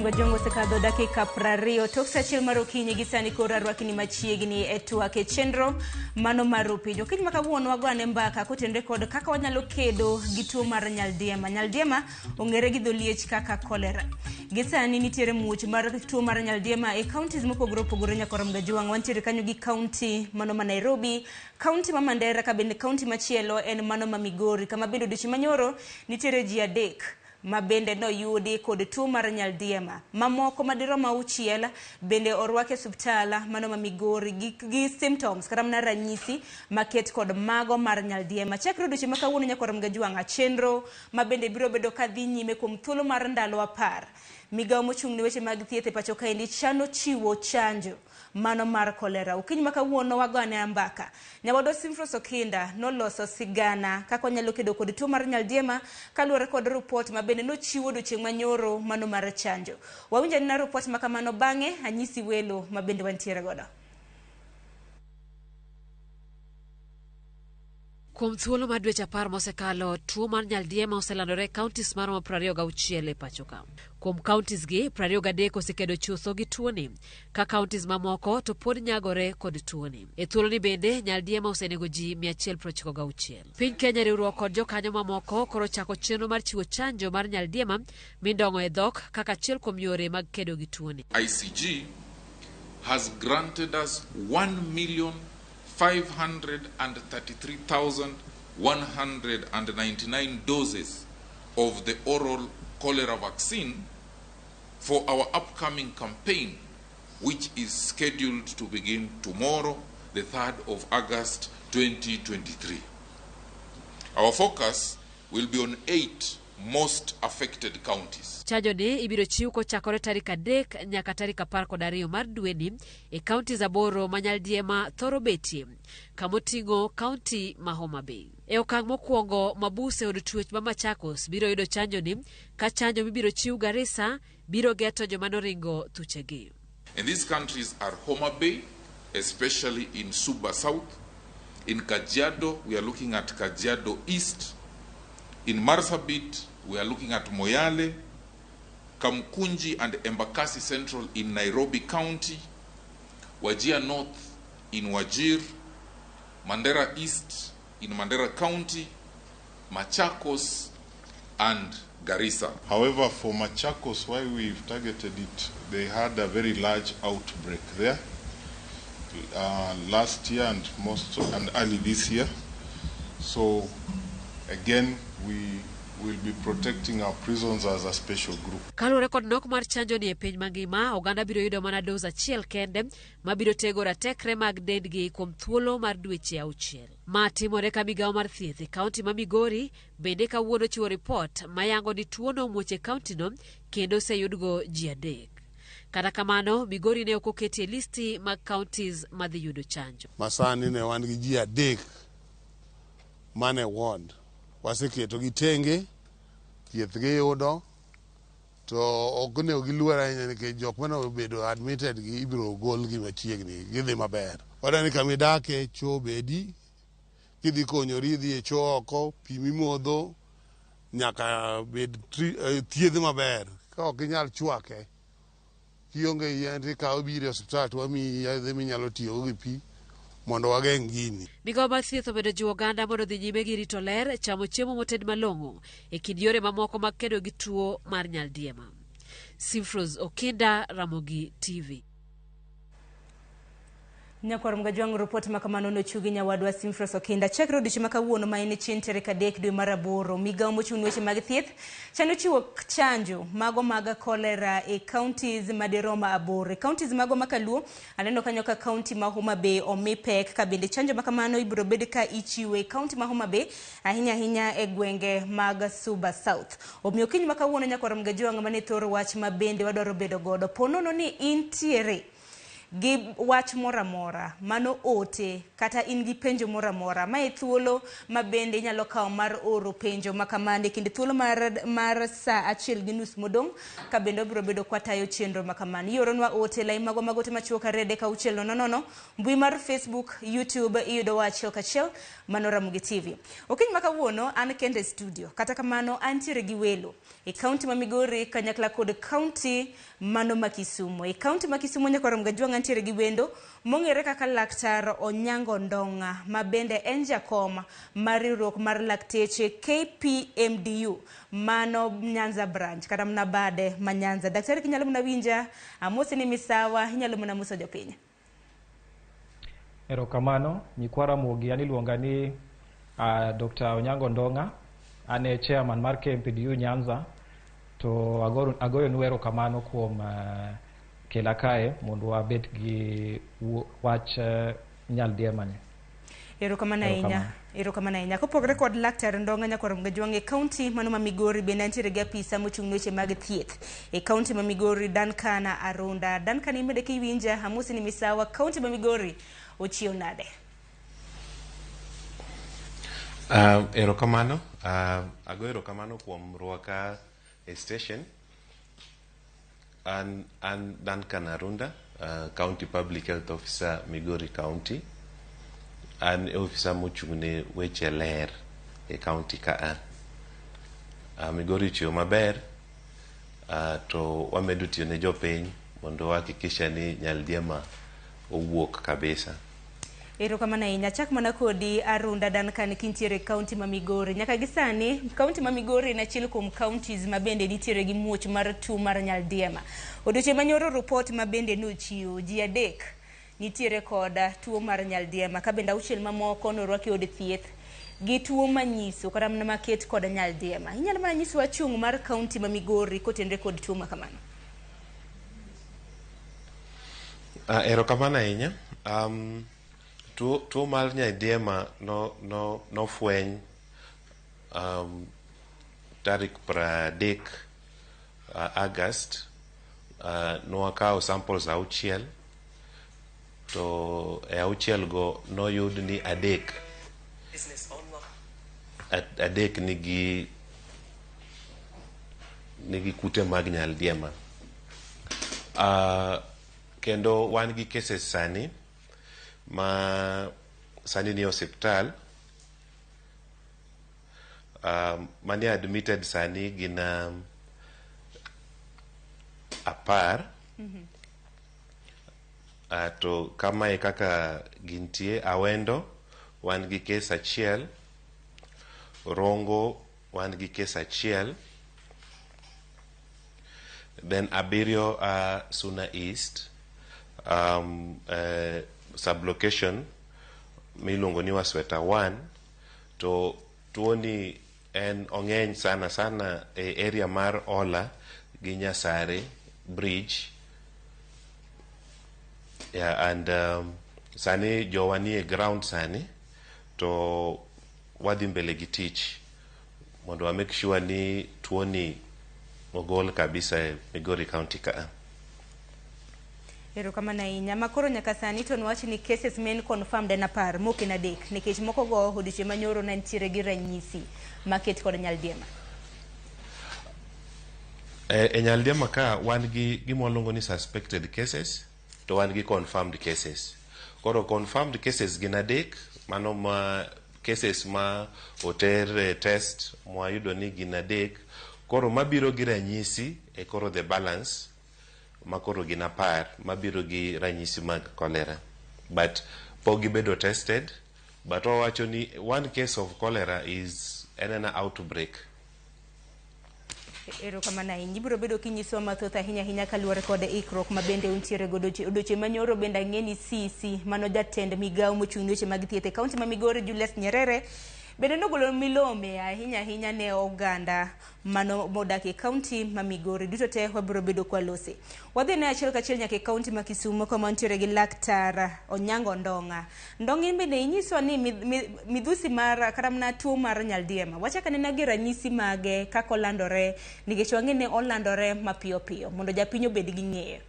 Gajwang' osekadho dakika 20 tok sa achiel mar okinyi gi sani koro arwakni machiegni e twak e chenro mano mar opinjo. Okinyi ma kawuono wago ane mbaka kotenore kod kaka wanyalo kedo gi tuo mar nyaldiema. Nyaldiema ong'ere gi dholiech kaka cholera. Gi sani nitiere muoch mar tuo mar nyaldiema e counties mopogore opogore nyakorom Gajwang'. Wantiere kanyo gi county mano ma Nairobi, county ma Mandera ka bende county machielo en mano ma Migori kama bende odiochieng' manyoro nitiere ji adek ma bende noyudi kod tuo mar nyaldiema. Mamoko madirom auchiel bende orwak e suptal mano ma Migori gi, gi symptoms kata mana ranyisi maket kod mago mar nyaldiema. Chakre odiochieng' ma kawuono nyakwar Mgajwang'a, chenro ma bende biro bedo ka dhi nyime kuom thuolo mar ndalo apar. Migawo mochung' ne weche mag thieth e pacho kaendi chano chiwo chanjo mano mar kolera. Okinyi ma kawuono wago ane mbaka. Nyawadwa Simfros Okinda noloso sigana kaka wanyalo kedo kod tuo mar nyaldiema kaluwore kod rupot ma bende nochiwo odiochieng' manyoro mano mar chanjo. Wawinj anena rupot ma kamano bang'e anyisi welo ma bende wantiere godo. Kuom thuolo mar dweche apar mosekalo, tuo mar nyaldiema oselandore e counties maromo 26 e pacho ka. Kuom counties gi, 23 osekedo chutho gi tuoni, ka counties mamoko to pod nyagore kod tuoni. E thuoloni bende, nyaldiema osenego ji 196. Piny Kenya riwruok kod jokanyo mamoko koro chako chenro mar chiwo chanjo mar nyaldiema mindong'o e dhok kaka achiel kuom yore mag kedo gi tuoni. ICG has granted us 1 million 533,199 doses of the oral cholera vaccine for our upcoming campaign, which is scheduled to begin tomorrow, the 3rd of August 2023. Our focus will be on eight most affected counties. Chanjo ni ibiro chiw kochakore tarik adek nyaka tarik apar kod ariyo mar dweni e counties aboro ma Nyaldiema thoro betie, kamoting'o kaunti ma Homa Bay. E okang' mokwongo, mabus e od twech ma Machakos biro yudo chanjo ni, ka chanjo mibiro chiw Garissa biro geto joma noringo thuchegi. And these countries are Homa Bay, especially in Suba South. In Kajiado, we are looking at Kajiado East. In Marsabit, we are looking at Moyale, Kamkunji and Embakasi Central in Nairobi County, Wajir North in Wajir, Mandera East in Mandera County, Machakos and Garissa. However, for Machakos, why we've targeted it, they had a very large outbreak there last year and most and early this year. So again, we will be protecting our prisons as a special group. Kaluwore kod nok mar chanjo ni e piny mangima, oganda biro yudo mana dos achiel kende mabiro tego ratekre mag dendgi kuom thuolo mar dweche auchiel. Ma timore ka migawo mar thieth e kaunti ma Migori bende kawuono chiwo ripot mayango ni tuono omuoch e kauntino kendo oseyudgo ji adek. Kata kamano, Migori ne ok oketi e listi mag counties madhi yudo chanjo. Masani ne wan gi ji adek mane ward. Waseketogi tenge, thieth giyudo, to ok onego giluor ahinya nikech jok mane obedo admitted gi ibiro golgi machiegni, gidhi maber. Wadwa ni kama idake choo bedi, kidhi konyori idhi e choo oko, pi mimodho nyaka bed thiedh maber. Ka ok inyal chwake, kionge yien to ikawo ibiro e osiptal to wamiyi yedhe minyalo tiyogo gi pi mondo wageng' gini. Migawo mar thieth omedo jiwo oganda mondo odhi nyime gi rito ler, chamo chiemo moted malong'o e kind yore mamoko mag kedo gi tuo mar nyaldiema. Simfros Okinda, Ramogi TV. Nyakwar Mgajwang' ripot ma kamano nochiw gi nyawadwa Simfros Okinda. Chakre odiochieng' ma kawuono ma en chieng' tarik adek dwe mar aboro, migawo mochung' ne weche mag thieth chano chiwo chanjo mago mag kolera e counties madirom aboro. E counties mago ma kaluo, aneno kanyo ka county ma Homa Bay omi pek ka bende chanjo ma kamano ibiro bed ka ichiwo e county ma Homa Bay ahinya ahinya e gwenge mag Suba South. Omiyo okinyi ma kawuono nyakwar Mgajwang' mane thoro wach ma bende wadwaro bedo godo. Po nono ni intiere Gi wach moro amora, mano ote, kata in gi penjo moro amora, mae thuolo ma bende inyalo kawo mar oro penjo ma kamano e kind thuolo mar saa 1:30 modong' ka bende wabiro bedo kwatayo chenro ma kamano. Ioronwa ote lai magwa mag ote machuok 2 3 6 0 0, mbui mar Facebook, YouTube iyudowa achiel kachiel, mano Ramogi TV. Okinyi ma kawuono an kende e studio, kata kamano antiere gi welo e kaunti ma Migori kanyakla kod kaunti mano ma Kisumu. E kaunti ma Kisumu nyaka Ramogi Ajwang' antiere gi wendo mong'ere kaka Laktar Onyango Ndong'a ma bende en jakom mar riwruok mar lakteche KPMDU mano Nyanza branch kata mana bade ma Nyanza. Daktari, kinyalo mana winja, amosi ni misawa, inyalo mana moso jopiny. Erokamano, nyikwa Ramogi, an iluonga ni Dr. Onyango Ndong'a, an e chairman mar KMPDU Nyanza, to agoyonu erokamano kuom kela kae mondo wabed gi wach nyaldiema ni. Erokamano ahinya. Erokamano ahinya. Kopogore kod Laktar Ndong'a nyaka Ramogi Ajwang' e kaunti mano ma Migori bende antiere gi apisa mochung' ne weche mag thieth. E kaunti ma Migori Duncan Arunda. Duncan, imede kiwinja, amosi ni misawa, kaunti ma Migori ochiew nade? Erokamano. Ago erokamano kuom rwaka e station. An Duncan Arunda, County Public Health Officer, Migori County. An e ofisa mochung' ne weche ler e county ka. Migori ochiwo maber, to wamedo tiyo ne jopiny mondo wahakikisha ni nyaldiema owuok kabisa. Erokamano ahinya. Achak mana kodi Arunda Duncan kintiere e kaunti ma Migori. Nyaka gi sani, kaunti ma Migori en achiel kuom counties ma bende nitiere gi muoch mar tuo mar nyaldiema. Odiochieng' manyoro report ma bende nochiwo ji 3 nitiere kod tuo mar nyaldiema ka bende 6 mamoko norwaki e od thieth gi tuo manyiso kata mana maket kod nyaldiema. Inyalo mana nyisowa chung' mar kaunti ma Migori kotenore kod tuo ma kamano? Erokamano ahinya. Tuo mar nyaldiema nofweny tarik 30 August. Nwakawo samples 6, to e 6 go noyud ni 3 nigi kute mag nyaldiema. Kendo wan gi cases sani ma sani ni osiptal, manie admitted sani gin 10. To kamae kaka gintie: Awendo wan gi case 1, Rongo wan gi case 1, then 7 Suna East, sublocation miluongo ni Wasweta 1. To tuoni en ong'eny sana sana e area mar Ola gi Nyasare Bridge. Yeah, and sani jowa nie ground sani, to wadhi mbele gi tich mondo wa make sure ni tuoni ogol kabisa e Migori County ka. Erokamano ahinya. Ma koro nyaka sani to nwach ni cases men confirmed en 10, mok en 3, nikech moko go odiochieng' manyoro ne nitiere gi ranyisi maket kod nyaldiema. E nyaldiema ka wan gi gima waluongo ni suspected cases, to wan gi confirmed cases. Koro confirmed cases gin 3, mano ma cases ma oter e test mwayudo ni gin 3. Koro mabiro gi ranyisi e koro the balance ma koro gin 10 mabiro gi ranyisi mag cholera, but pok gibedo tested. But wawacho ni one case of cholera is en ena outbreak. Erokamano ahinya. Ibiro bedo kinyisowa mathoth ahinya ahinya kaluwore kod ikruok ma bende untiere godo. Odiochieng' manyoro bende ang'e ni CC mano jatend migawo mochung' ne weche mag thieth e kaunti ma Migori Julius Nyerere bende nogolo milome ahinya ahinya ne oganda mano modak e kaunti ma Migori. Duto te wabiro bedo kwalose. Wadhi ne achiel kachiel nyaka e kaunti ma Kisumu kama wantiere gi Laktar Onyango Ndong'a. Ndong'a, in bende inyiswa ni midhusi mar kata mana tuo mar nyaldiema. Wachak anena gi ranyisi mage kaka olandore, nikech wang'e ni olandore mapiyo piyo mondo japiny obed gi ng'eyo.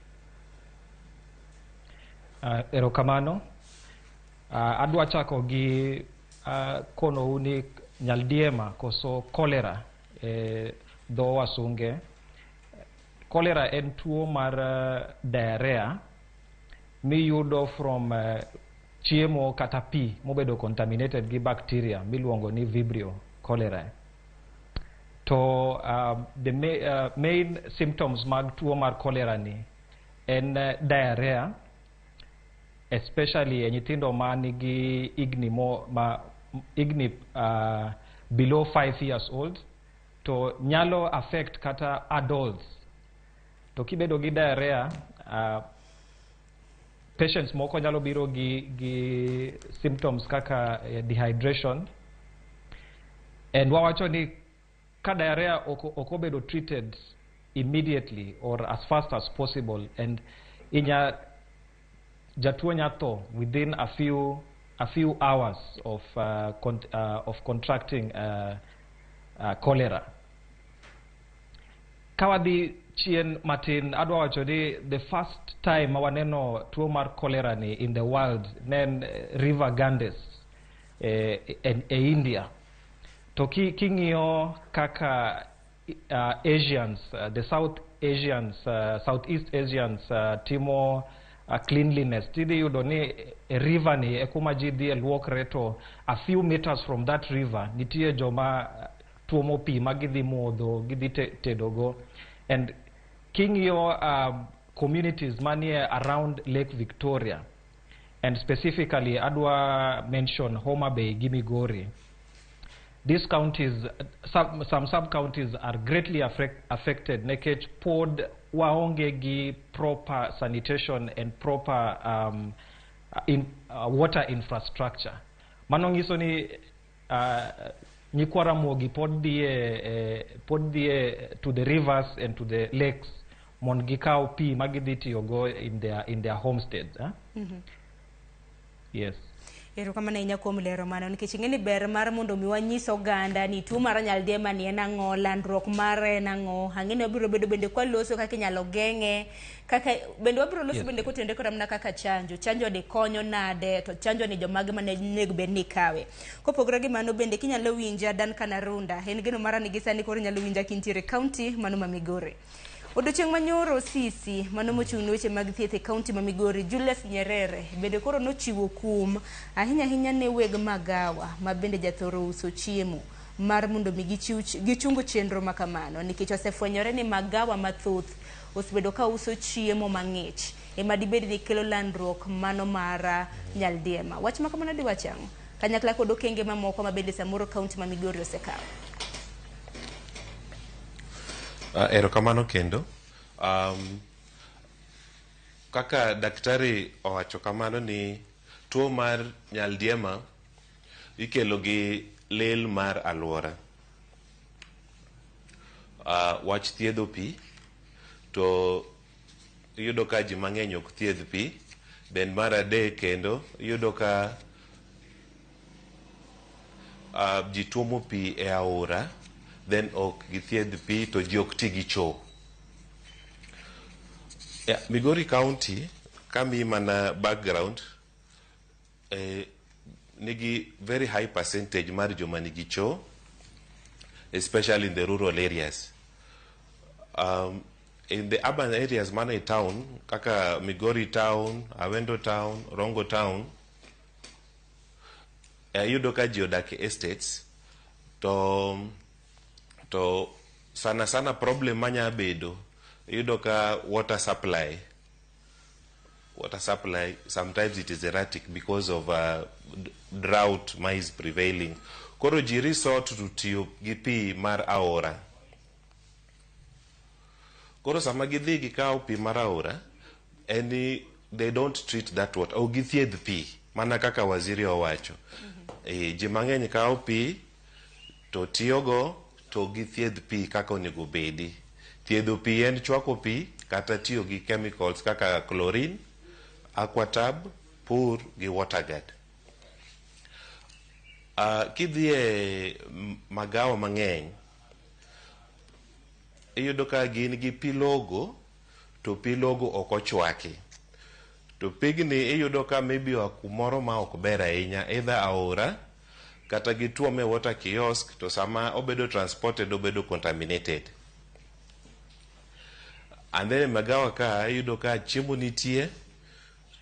Erokamano. Adwa chako gi konou ni nyaldiema koso cholera e dho wasunge. Cholera en tuo mar diarrhea miyudo from chiemo kata pi mobedo contaminated gi bacteria miluongo ni Vibrio cholerae. To the main symptoms mag tuo mar cholera ni en diarrhea, especially e nyithindo ma nigi higni mo ma higni below 5 years old, to nyalo affect kata adults. To kibedo gi diarrhea, patients moko nyalo biro gi symptoms kaka dehydration. And wawacho ni ka diarrhea ok obedo treated immediately or as fast as possible, and inya jatuo nya tho within a few hours of contracting cholera. Ka wadhi chien matin, adwa wacho ni the first time ma waneno tuo mar cholera ni in the world ne en River Ganges e India. To king'iyo kaka Asians, the South Asians, Southeast Asians timo cleanliness, tidhi yudo ni e river ni e kuma ji dhi e luokre, to a few meters from that river nitie joma tuomo pi ma gidhi modho, gidhi tedogo. And king'iyo communities manie around Lake Victoria, and specifically adwa mention Homa Bay gi Migori, these counties, some sub-counties are greatly affected nikech pod waonge gi proper sanitation and proper water infrastructure. Mano nyiso ni nyikwa Ramogi pod dhie to the rivers and to the lakes mondo gikaw pi ma gidhi tiyogo in their homesteads. Eh? Yes. Erokamano ahinya kuom lero mano, nikech ing'e ni ber mar mondo mi wanyis oganda ni tuo mar nyaldiema ni en ang'o, landruok mare en ang'o. Ang'e ni wabiro bedo bende kwaloso kaka inyalo geng'e, kaka bende wabiro loso bende kotenore kod mana kaka chanjo. Chanjo ni konyo nade, to chanjo ni jomage mane onego bed ni kawe. Kopogore gi mano bende kinyalo winja Duncan Arunda, en geno mara ni gi sani koro inyalo winja kintiere e county mano ma Migori. Odiochieng' manyoro Sisi mano mochung' ne weche mag thieth e kaunti ma Migori, Julius Nyerere, bende koro nochiwo kum ahinya ahinya ne weg magawa ma bende jathoro uso chiemo mar mondo mi gichiw gichung chenro ma kamano, nikech osefwenyore ni magawa mathoth osebedo ka uso chiemo mang'ich ema dibed ni kelo landruok mano mar nyaldiema. Wach ma kamano diwach ang'o? Kanyakla kod okenge mamoko ma bende samoro kaunti ma Migori osekawo. Erokamano kendo. Kaka daktari owacho kamano ni tuo mar nyaldiema ikelo gi lil mar alwora. Wach thiedho pi to iyudo ka ji mang'eny ok thiedh pi. Then mar adek kendo iyudo ka ji tuomo pi e aora, then ok githiedh pi to ji ok ti gi choo. Yeah, Migori County, kamiyi mana background, nigi very high percentage mar joma nigi choo, especially in the rural areas. In the urban areas mana e town, kaka Migori town, Awendo town, Rongo town, iyudo ka ji odak e estates, to sana sana problem manya bedo, iyudo ka water supply sometimes it is erratic because of drought ma is prevailing. Koro ji resort to tiyo gi pi mar aora. Koro sama gidhi gikawo pi mar aora, en ni they don't treat that water, ok githiedh pi mana kaka waziri owacho. Ji mang'eny kawo pi to tiyogo to githiedh pi kaka onego bedi. Thiedho pi en chwako pi kata tiyo gi chemicals kaka chlorine, Aquatab, Pur gi WaterGuard. Kidhi e magawa mang'eny, iyudo ka gin gi pi logo to pi logo ok ochwaki. To pigni iyudo ka maybe oa kumoro ma ok ber ahinya, either aora kata gituome e water kiosk, to sama obedo transported obedo contaminated. And then e magawa ka iyudo ka chiemo nitie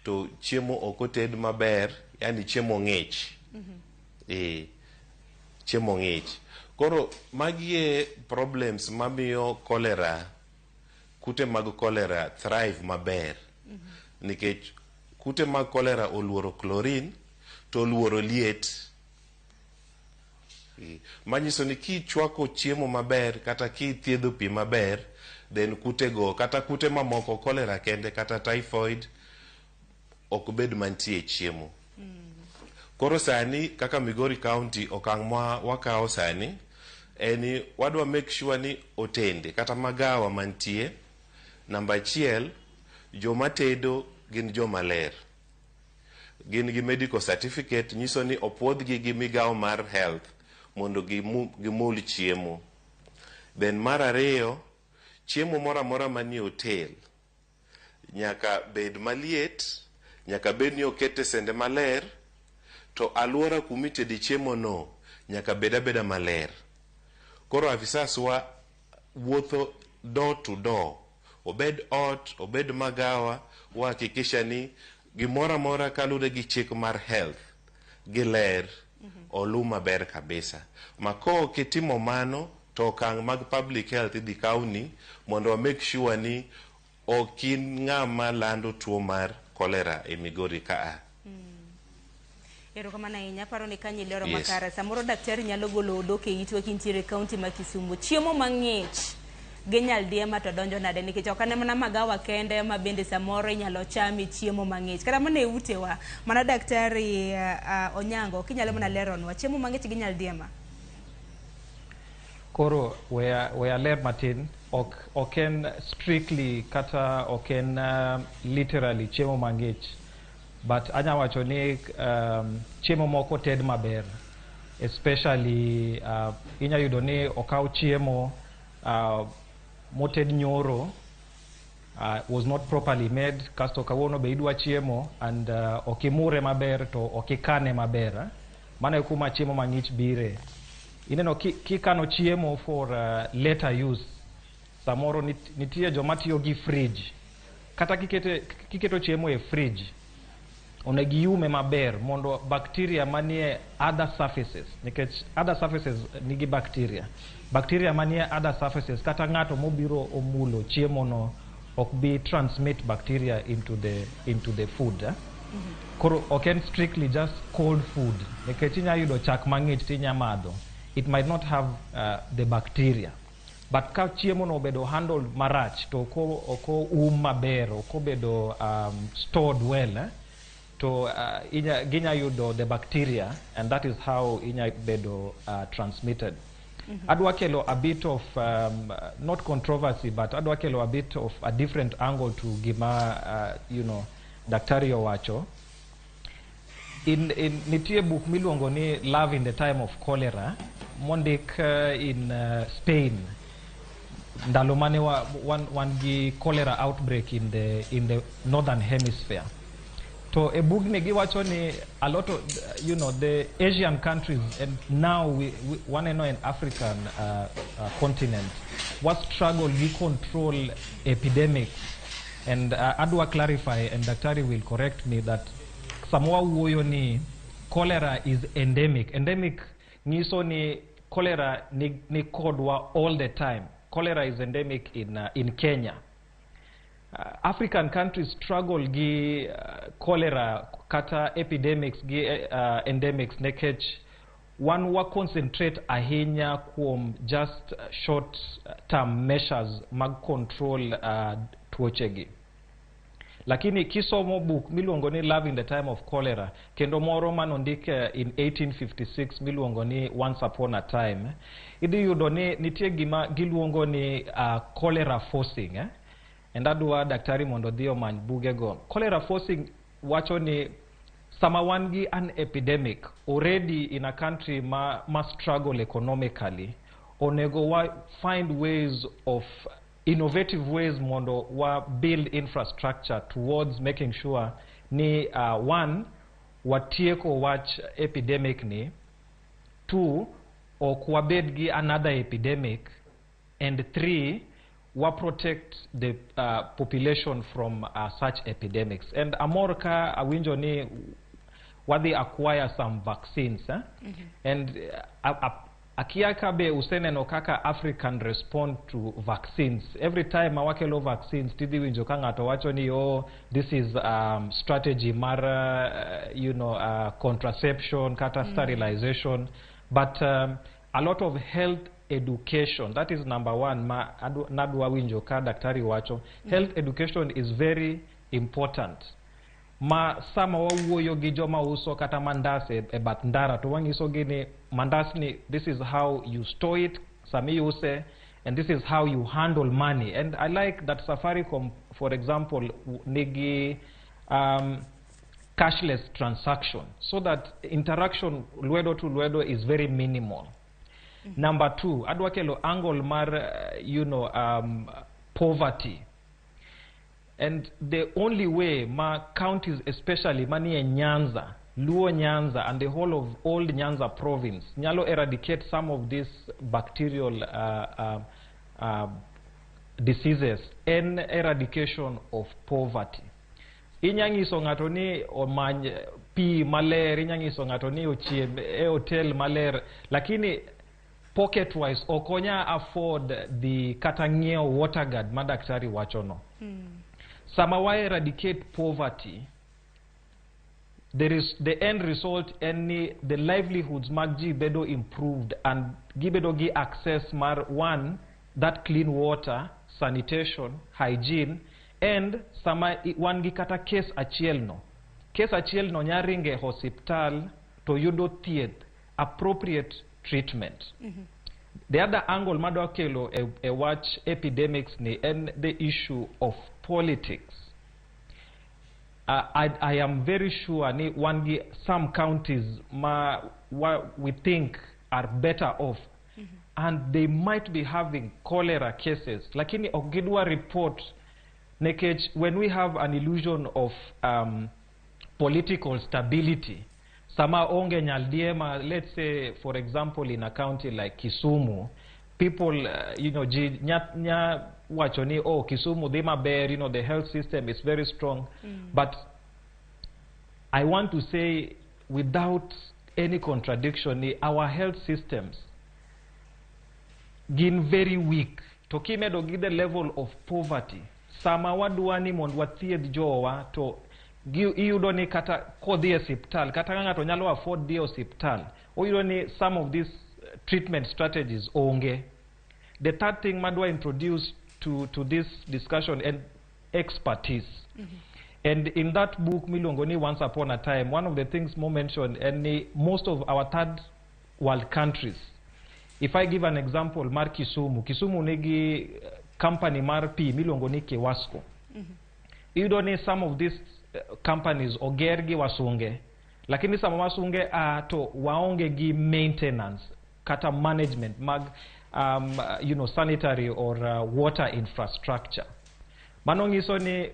to chiemo ok oted maber, yani chiemo ng'ich. Chiemo ng'ich. Koro magi e problems mamiyo cholera, kute mag cholera thrive maber. Nikech kute mag cholera oluoro chlorine to oluoro liet. Manyiso ni kichwako chiemo maber kata kithiedho pi maber, then kutego kata kute mamoko, cholera kende kata typhoid, ok bed mantie e chiemo. Koro sani kaka Migori County, okang' ma wakawo sani en ni wadwa make sure ni otende kata magawa mantie, namba achiel, joma tedo gin joma ler, gin gi medical certificate, nyiso ni opuodhgi gi migawo mar health mondo gimul chiemo. Then mar ariyo, chiemo moro amora manie hotel nyaka bed maliet, nyaka bed ni okete e sende maler, to alwora kumitede chiemo no nyaka bed abeda maler. Koro afisas wa wuotho door to door, obed ot, obed magawa, wahakikisha ni gimoro amora kaluwore gi chik mar health gi ler olu maber kabisa. Ma kok itimo mano to okang' mag public health idhi kawni mondo wa make sure ni ok in ng'ama lando tuo mar cholera e Migori kaa. Erokamano ahinya, aparo ni kanyo ilero makare. Samoro daktari nyalo golo odok e itwa kintiere e kaunti ma Kisumu. Chiemo mang'ich gi nyaldiema to donjo nade? Nikech ok ane mana magawa kende ma bende samoro inyalo chame chiemo mang'ich. Kata mana e utewa. Mana daktari Onyango, kinyalo mana leronwa chiemo mang'ich gi nyaldiema. Koro weya ler matin, ok en strictly kata ok en literally chiemo mang'ich, but anya wacho ni chiemo moko ted maber, especially inya yudo ni okaw chiemo moted nyoro, was not properly made, kasto kawuono be idwa chiemo and ok imure maber to ok ikane maber, eh? Mano e kuma chiemo mang'ich bire. Ineno kikano chiemo for later use, samoro nitie joma tiyo gi fridge, kata kiketo chiemo e fridge onego iume maber mondo bacteria manie other surfaces, nikech other surfaces nigi bacteria, bacteria manie other surfaces kata ng'ato mobiro omulo chiemo no ok bi transmit bacteria into the food, eh? Koro ok en strictly just cold food, nikech inya yudo chak mang'ich tinya madho, it might not have the bacteria, but ka chiemo no obedo handled marach to ok oum maber, ok obedo stored well, eh? To ginya yudo the bacteria and that is how inya bedo transmitted. Adwa kelo a bit of not controversy, but adwa kelo a bit of a different angle to gima daktari owacho. In nitie buk miluongo ni Love in the Time of Cholera, mondik in Spain ndalo mane wan gi cholera outbreak in the northern hemisphere. To e bugni giwacho ni a lot of the Asian countries, and now we waneno in African continent wa struggle gi control epidemics. And adwa clarify, and daktari will correct me, that sama wawuoyo ni cholera is endemic, endemic nyiso ni cholera ni kodwa all the time. Cholera is endemic in Kenya. African countries struggle gi cholera kata epidemics gi endemics nikech wan wa concentrate ahinya kuom just short term measures mag control tuochegi. Lakini kisomo buk miluongo ni Love in the Time of Cholera, kendo moro manondik in 1856 miluongo ni Once Upon a Time, idhi yudo ni nitie gima giluongo ni cholera forcing, eh? And adwa daktari mondo odhi omany bugego. Cholera forcing wacho ni sama wan gi an epidemic already in a country ma struggle economically, onego wa find ways of innovative ways mondo wa build infrastructure towards making sure ni one, watieko wach epidemic ni, two, ok wabed gi another epidemic, and three, wa protect the population from such epidemics. And amor ka awinjo ni wadhi acquire some vaccines, eh? And akia ka be useneno kaka African respond to vaccines. Every time ma wakelo vaccines, tidhi winjo ka ng'ato wacho ni, "Oh, this is strategy mar contraception kata sterilization." But a lot of health education, that is number one ma nadwa winjo ka daktari wacho. Health education is very important, ma sama wawuoyo gi joma uso kata mandas e bath ndara, to wanyiso gi ni mandas ni, this is how you store it sama iuse, and this is how you handle money. And I like that Safaricom, for example, nigi cashless transaction so that interaction lwedo to lwedo is very minimal. Number two, adwa kelo angle mar poverty. And the only way ma counties, especially manie Nyanza, Luo Nyanza, and the whole of old Nyanza province, nyalo eradicate some of these bacterial diseases en eradication of poverty. Inya nyiso ng'ato ni omany pi maler, inya nyiso ng'ato ni ochiem e hotel maler, lakini pocket wise ok onya afford the kata ng'iewo water guard ma daktari wachono. Sama wa eradicate poverty, there is the end result en ni the livelihoods mag ji bedo improved and gibedo gi access mar, one, that clean water, sanitation, hygiene. And sama wan gi kata case achiel no, case achiel no nya ringe hospital to yudo thieth, appropriate treatment. The other angle madwa kelo e wach epidemics ni en the issue of politics. I am very sure ni wan gi some counties ma we think are better off and they might be having cholera cases, lakini ok gidwa report nikech when we have an illusion of political stability, sama onge nyaldiema, let's say, for example, in a county like Kisumu, people ji nya wacho ni, "Oh, Kisumu dhi maber, the health system is very strong." But I want to say without any contradiction ni our health systems gin very weak, to kimedo gi the level of poverty, sama wadwa ni mondo wathiedh jowa, to iyudo ni kata kodhi e osiptal, kata ka ng'ato nyalo afford dhi e osiptal, oyudo ni some of these treatment strategies onge. The third thing madwa introduce to this discussion and expertise. And in that book miluongo ni Once Upon a Time, one of the things mo mentioned en ni most of our third world countries, if I give an example mar Kisumu, Kisumu nigi company mar pi miluongo ni Kiwasco. Iyudo ni some of these companies oger gi wasunge, lakini sama wasunge a to waonge gi maintenance kata management mag sanitary or water infrastructure. Mano nyiso ni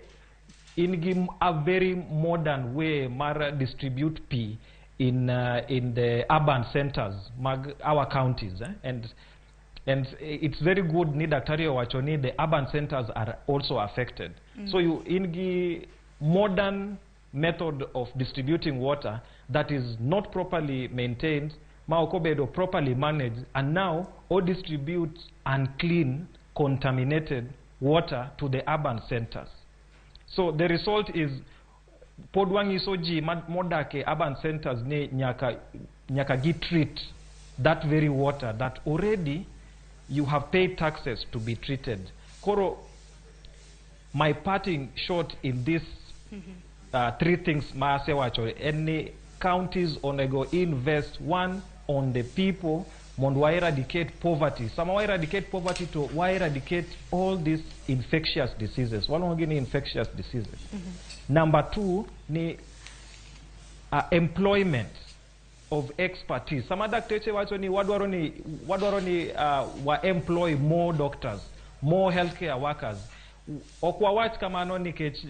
in gi a very modern way mar distribute pi in the urban centers mag our counties, eh? And it's very good ni daktari owacho ni the urban centers are also affected. So you in gi modern method of distributing water that is not properly maintained, ma ok obedo properly managed, and now o distribute unclean, contaminated water to the urban centers. So the result is pod wang'iso ji modak e urban centers ni nyaka gi treat that very water that already you have paid taxes to be treated. Koro my parting shot in this three things ma asewacho en ni counties onego invest, one, on the people mondo wa eradicate poverty. Sama wa eradicate poverty, to wa eradicate all these infectious diseases, waluongo gi ni infectious diseases. Number two ni employment of expertise. Sama dakteche wacho ni wadwaro ni wa employ more doctors. More healthcare workers. Ok wawach kamano nikech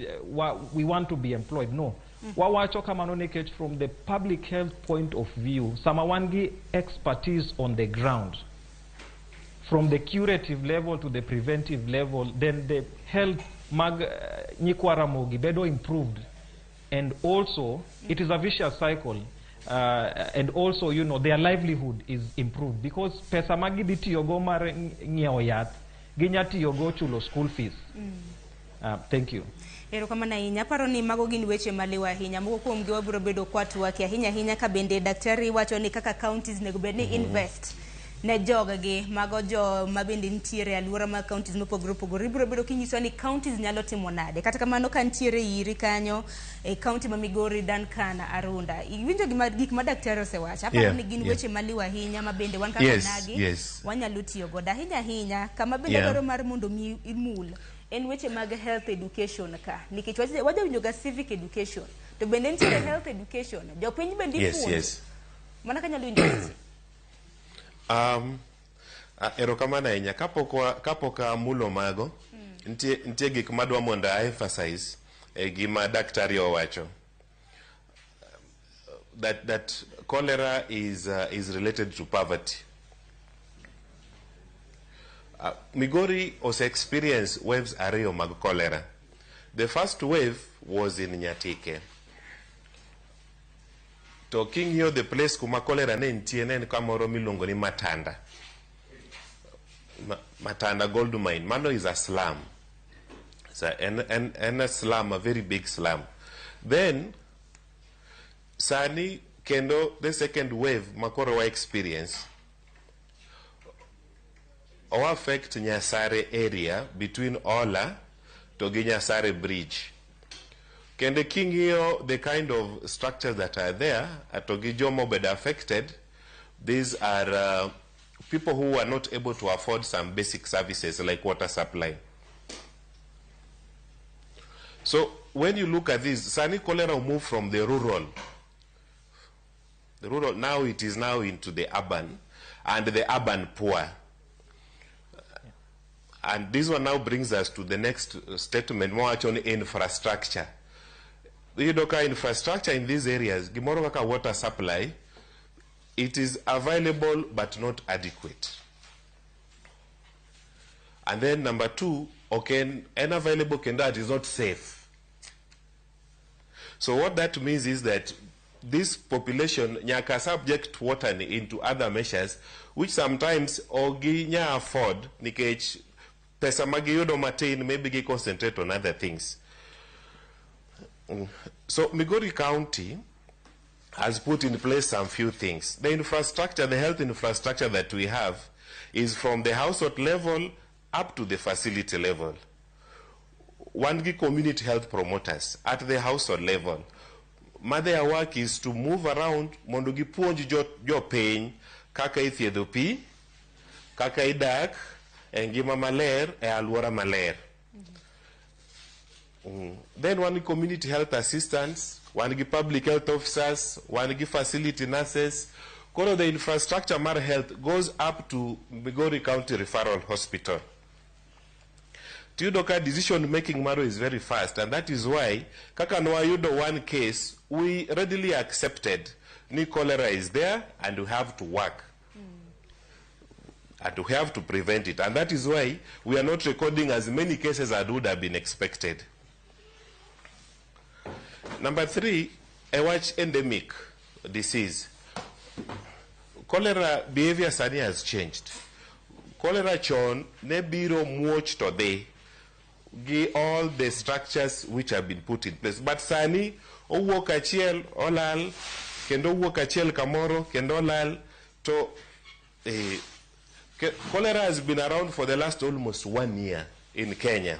we want to be employed. No. Wawacho kamano nikech from the public health point of view, sama wan gi expertise on the ground, from the curative level to the preventive level, then the health mag nyikwa Ramogi bedo improved. And also, it is a vicious cycle. And also, their livelihood is improved because pesa ma gidhi tiyogo mar ng'iewo yath, ginya tiyogo chulo school fees. Thank you. Erokamano ahinya. Aparo ni mago gin weche maliw ahinya. Moko kuomgi wabiro bedo kwatwake ahinya ahinya ka bende daktari wacho ni kaka counties nego bed ni invest ne joggi mago jo ma bende nitiere e alwora mag counties mopogore opogore. Ibiro bedo kinyisowa ni counties nyalo timo nade. Kata kamano ka nitiere iri kanyo e county ma Migori Duncan Arunda. Iwinjo gima gik ma daktari osewacho. Aparo ni gin weche maliw ahinya ma bende wan kaka onagi wanyalo tiyo godo ahinya ahinya kama bende dwaro mar mondo mi imul en weche mag health education ka nikech wajawinjo ga civic education to bende nitiere health education jopiny bende ipuonjo mana kanyalo winjo weche. Erokamano ahinya. Kapok amulo mago, nitie gik madwa mondo a emphasize e gima daktari owacho. That cholera is related to poverty. Migori ose experience waves ariyo mag cholera. The first wave was in Nyatike. To king'iyo the place kuma cholera ne nitie ne en kamoro miluongo ni Matanda. Matanda Gold Mine. Mano is a slum. So en a slum, a very big slum. Then, sani kendo the second wave makoro wa experience o affect Nyasare area between Ola to gi Nyasare Bridge. Kendo king'iyo the kind of structures that are there to gi joma obedo affected, these are people who are not able to afford some basic services like water supply. So when you look at this, sani cholera moved from the rural. The rural, now it is now into the urban, and the urban poor. And this one now brings us to the next statement, more on infrastructure. Iyudo ka infrastructure in these areas, gimoro kaka water supply, it is available but not adequate. And then number two, okay, and available kendo it is not safe. So what that means is that this population nyaka subject water ni into other measures which sometimes ok ginya afford nikech pesa ma giyudo matin, maybe gi concentrate on other things. So Migori County has put in place some few things. The infrastructure, the health infrastructure that we have is from the household level up to the facility level. Wan gi community health promoters at the household level. Ma their work is to move around mondo gipuonj jopiny kaka ithiedho pi, kaka idak e ngima maler e alwora maler. Then wan gi community health assistants, wan gi public health officers, wan gi facility nurses. Koro the infrastructure mar health goes up to Migori County Referral Hospital. Tiyudo ka decision making maro is very fast, and that is why kaka nwayudo one case, we readily accepted ni cholera is there and we have to work. And we have to prevent it. And that is why we are not recording as many cases as would have been expected. Number three, a watch endemic disease. Cholera behavior sani has changed. Cholera chon ne biro muoch to dhi gi all the structures which have been put in place. But sani owuok achiel olal, kendo owuok achiel kamoro kendo olal to cholera has been around for the last almost 1 year in Kenya.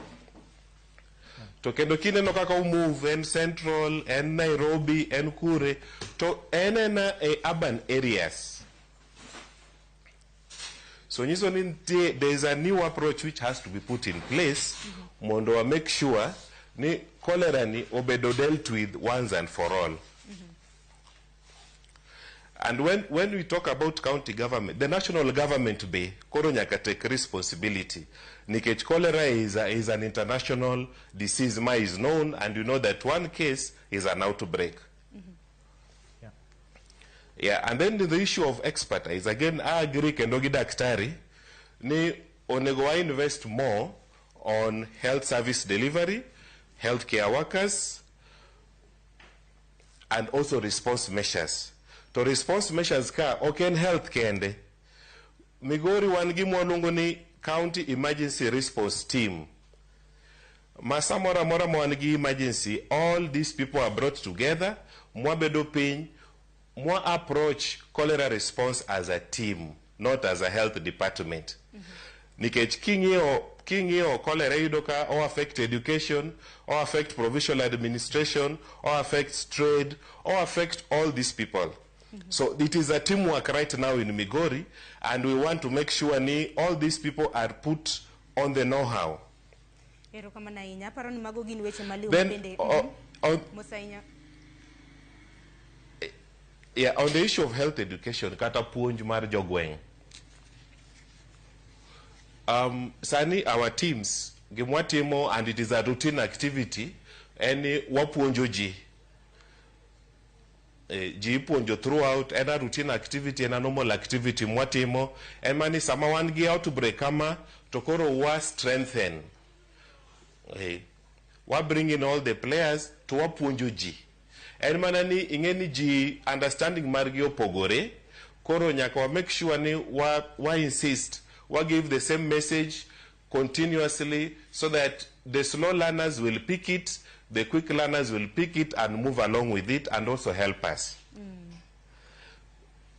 To kendo kineno kaka o move en Central, en Nairobi, en Kure, to en ena e urban areas. So nyiso ni nitie, there is a new approach which has to be put in place mondo wa make sure ni cholera ni obedo dealt with once and for all. And when we talk about county government, the national government be koro nyaka take responsibility. Nikech cholera is an international disease ma is known, and you know that one case is an outbreak. Yeah, and then the issue of expertise. Again, I agree kendo gi daktari ni onego wa invest more on health service delivery, healthcare workers, and also response measures. To response measures ka ok en health kende. Migori wan gi mwaluongo ni County Emergency Response Team. Ma samoro amora ma wan gi emergency, all these people are brought together, mwabedo piny, mwa approach cholera response as a team, not as a health department. Nikech king'iyo cholera, iyudo ka o affect education, o affect provincial administration, o affect trade, o affect all these people. So it is a teamwork right now in Migori, and we want to make sure ni all these people are put on the know-how. Erokamano ahinya. Aparo ni mago gin weche maliw Then, bende. On, Mos ahinya. Yeah, on the issue of health education, kata puonj mar jogweng'. Sani our teams, gimwatimo, and it is a routine activity, en ni wapuonjo ji. Ji ipuonjo throughout, en a routine activity, en a normal activity mwatimo, en mani sama wan gi outbreak kama, to koro wa strengthen. Wa bring in all the players to wapuonjo ji. En mana ni ing'e ni ji understanding margi opogore, koro nyaka wa make sure ni wa insist, wa give the same message continuously so that the slow learners will pick it, the quick learners will pick it and move along with it and also help us.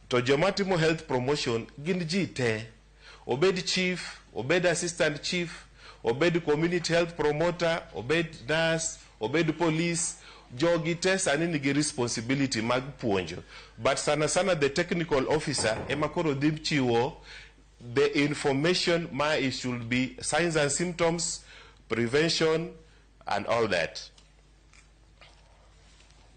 To joma timo health promotion gin ji te. Obed chief, obed assistant chief, obed community health promoter, obed nurse, obed police, jogi te sani nigi responsibility mag puonjo. But sana sana the technical officer ema koro dhi chiwo the information ma it should be signs and symptoms, prevention and all that.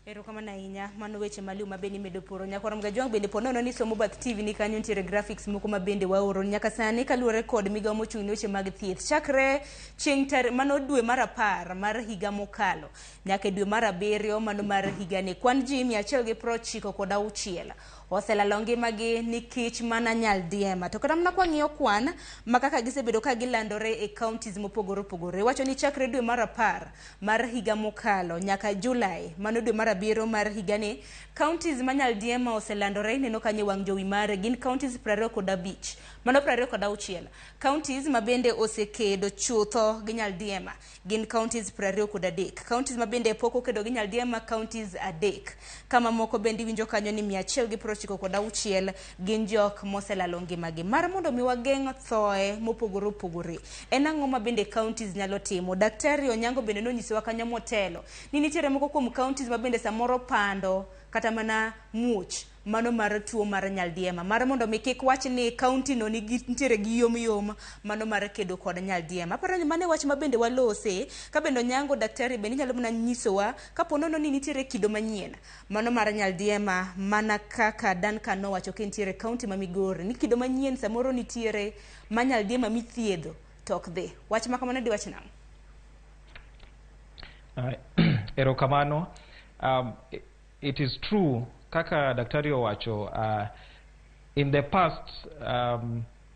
Erokamano ahinya. Mano weche maliw ma bende imedo poro. Nyakwar Mgajwang' bende po nono ni somo bath TV ni kanyo nitiere graphics moko ma bende waoro nyaka sani kaluwore kod migawo mochung' ne weche mag thieth. Chakre chieng' tar mano dwe mar 10 mar higa mokalo nyaka e dwe mar 7 mano mar higani, kwan ji 196 oselalo ngimagi nikech mana nyaldiema. To kata mana kwang'iyo kwan ma kaka gisebedo ka gilandore e counties mopogore opogore, wacho ni chakre dwe mar 10 mar higa mokalo nyaka Julai mano dwe mar 7 mar higani, counties ma nyaldiema oselandore ineno kanyo e wang' jowi mare gin counties 25, mano 26. Counties ma bende osekedo chutho gi nyaldiema gin counties 23. Counties ma bende pok okedo gi nyaldiema counties 3. Kama moko bende iwinjo kanyo ni 196 gin jok moselalo ngimagi. Mar mondo mi wageng' thoe mopogore opogore, en ang'o ma bende counties nyalo timo? Daktari Onyango bende nonyisowa kanyo motelo ni nitiere moko kuom counties ma bende samoro pando kata mana muoch mano mar tuo mar nyaldiema, mar mondo mi kik wach ni county no nigi nitiere gi yom yom mano mar kedo kod nyaldiema. Aparo ni mano e wach ma bende walose. Ka bende Onyango daktari bende inyalo mana nyisowa kapo nono ni nitiere kido manyien mano mar nyaldiema, mana kaka Duncan nowacho ka nitiere county ma Migori ni kido manyien samoro nitiere ma nyaldiema mithiedho to ok dhi. Wach ma kamano diwach nang'o? Erokamano. It is true kaka daktari owacho, in the past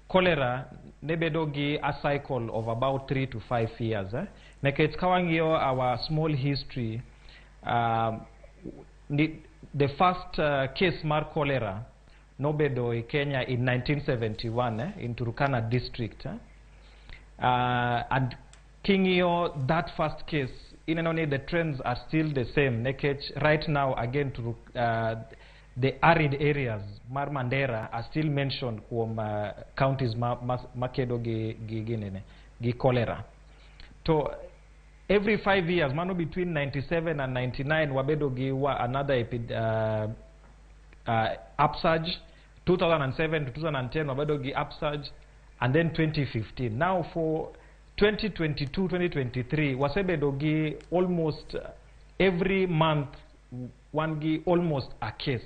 cholera ne bedo gi a cycle of about 3 to 5 years. Nikech ka wang'iyo our small history, the first case mar cholera nobedo e Kenya in 1971, in Turkana district. And king'iyo that first case, ineno ni the trends are still the same. Nikech right now again the arid areas mar Mandera are still mentioned kuom counties ma kedo gi cholera. To every 5 years, mano between 97 and 99, wabedo gi another upsurge. 2007 to 2010 wabedo gi upsurge, and then 2015. Now for 2022, 2023, wasebedo gi almost every month wan gi almost a case.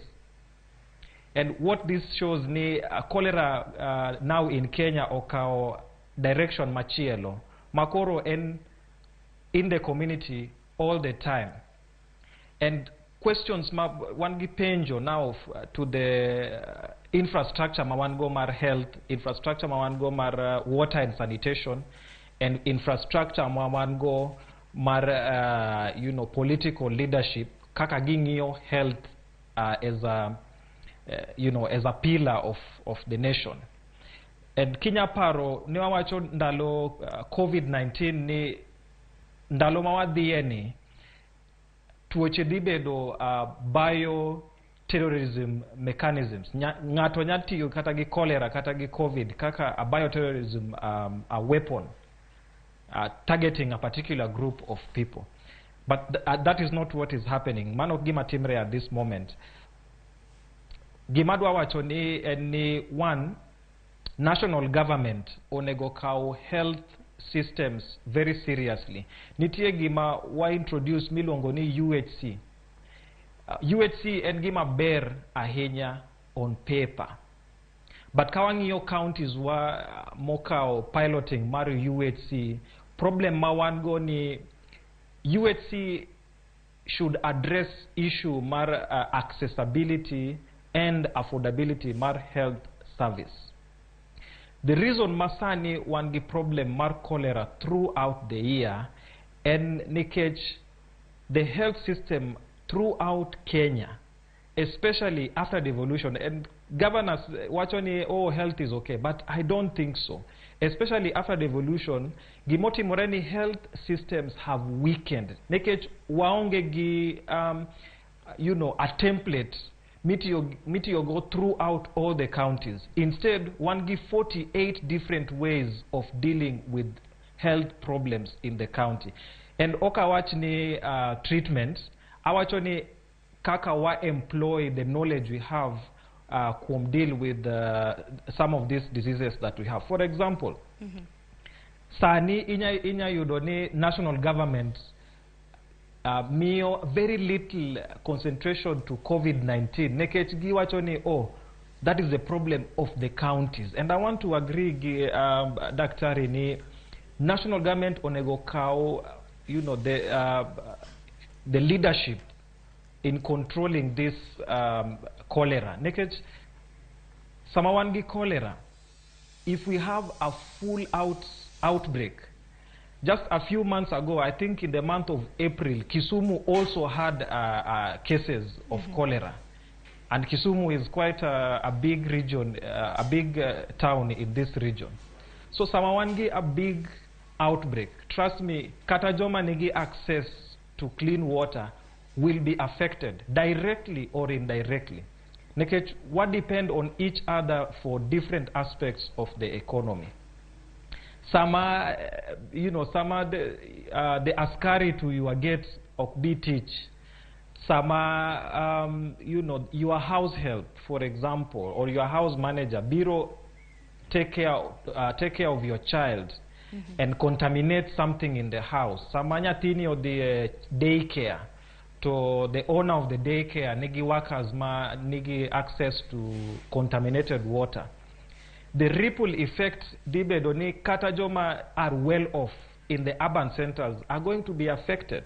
And what this shows ni cholera now in Kenya okawo direction machielo makoro en in the community all the time. And questions ma wan gi penjo now to the infrastructure ma wan go mar health, infrastructure ma wan go mar water and sanitation, and infrastructure ma wan go mar political leadership kaka ging'iyo health as a as a pillar of the nation. And kinya paro ne wawacho ndalo COVID-19 ni ndalo ma wadhiye ni tuoche dhi bedo bioterrorism mechanisms. Ng'ato nya tiyo kata gi cholera kata gi COVID kaka a bioterrorism a weapon targeting a particular group of people. But that is not what is happening. Mano ok gima timre at this moment. Gima adwa wacho ni en ni one, national government onego kaw health systems very seriously. Nitie gima wa introduce miluongo ni UHC. UHC en gima ber ahinya on paper. But ka wang'iyo counties wa mokawo piloting mar UHC, problem ma wan go ni UHC should address issue mar accessibility and affordability mar health service. The reason masani wan gi problem mar cholera throughout the year en nikech the health system throughout Kenya, especially after devolution, and governors wacho ni, "Oh, health is okay," but I don't think so. Especially after devolution, gimotimore ni health systems have weakened. Nikech waonge gi a template mitiyo go throughout all the counties. Instead, wan gi 48 different ways of dealing with health problems in the county. And ok awach ni treatment, awacho ni kaka wa employ the knowledge we have kuom deal with some of these diseases that we have. For example, sani inya yudo ni national government miyo very little concentration to COVID-19 nikech giwacho ni, "Oh, that is the problem of the counties." And I want to agree gi daktari ni national government onego kaw the leadership in controlling this cholera, nikech sama wan gi cholera, if we have a full outbreak. Just a few months ago, I think in the month of April, Kisumu also had cases of cholera. And Kisumu is quite a big region, a big town in this region. So sama wan gi a big outbreak, trust me, kata joma nigi access to clean water will be affected directly or indirectly. Nikech wa depend on each other for different aspects of the economy. Sama sama the askari to your gate ok bi tich, sama your house help, for example, or your house manager biro take care of your child and contaminate something in the house, sama nyathini odhi e daycare to the owner of the daycare nigi workers ma nigi access to contaminated water, the ripple effect dhi bedo ni kata joma are well off in the urban centers are going to be affected.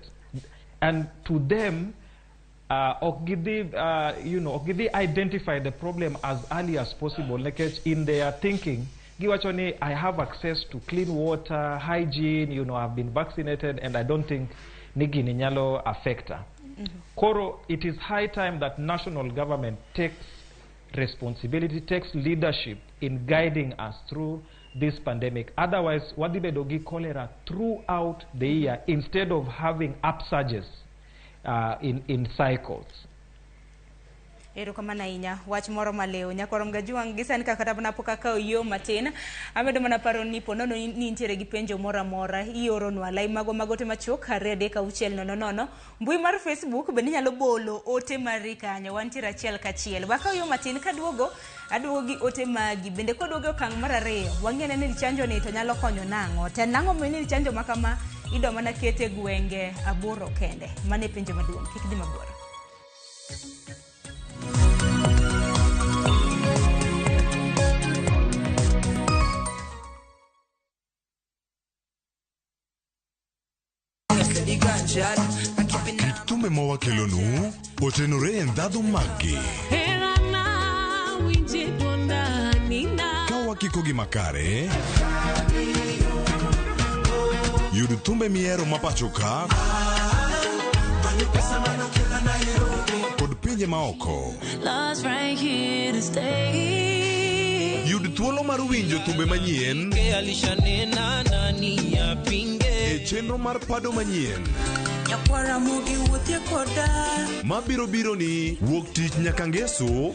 And to them, ok gidhi ok gidhi identify the problem as early as possible, nikech in their thinking giwacho ni, "I have access to clean water, hygiene, I've been vaccinated and I don't think ni gini nyalo affecta." Koro it is high time that national government takes responsibility, takes leadership in guiding us through this pandemic. Otherwise, wadhi bedo gi cholera throughout the year instead of having upsurges in cycles. Erokamano ahinya. Wach moro maliw nyakwaro Mgajuang' gi sani kaka kata mana pok akawo yo matin, amedo mana paro ni ponono ni nitiere gi penjo moro amora, ioronwa lai mago mag ote machuok 23600. Mbui mar Facebook bende inyalo bolo ote mari kanyo, wantiere achiel kachiel. Wakaw yo matin, kaduogo aduogo gi ote magi bende. Kwaduogo e okang' mar ariyo, wang'e ni chanjo ni to nyalo konyo nang'o, to nang'o momiyo ni chanjo ma kama idwa mana kete gwenge 8 kende. Mano e penjo maduong', kik dhi mabor. Kit thumbe ma wakelonu otenore e ndhadhu maggi. Ka wakikogi makare, yud thumbe mihero ma pacho ka kod pinje maoko. Yud thuolo mar winjo thumbe manyien e chenro mar pado manyien mabiro biro ni wuok tich nyaka ngeso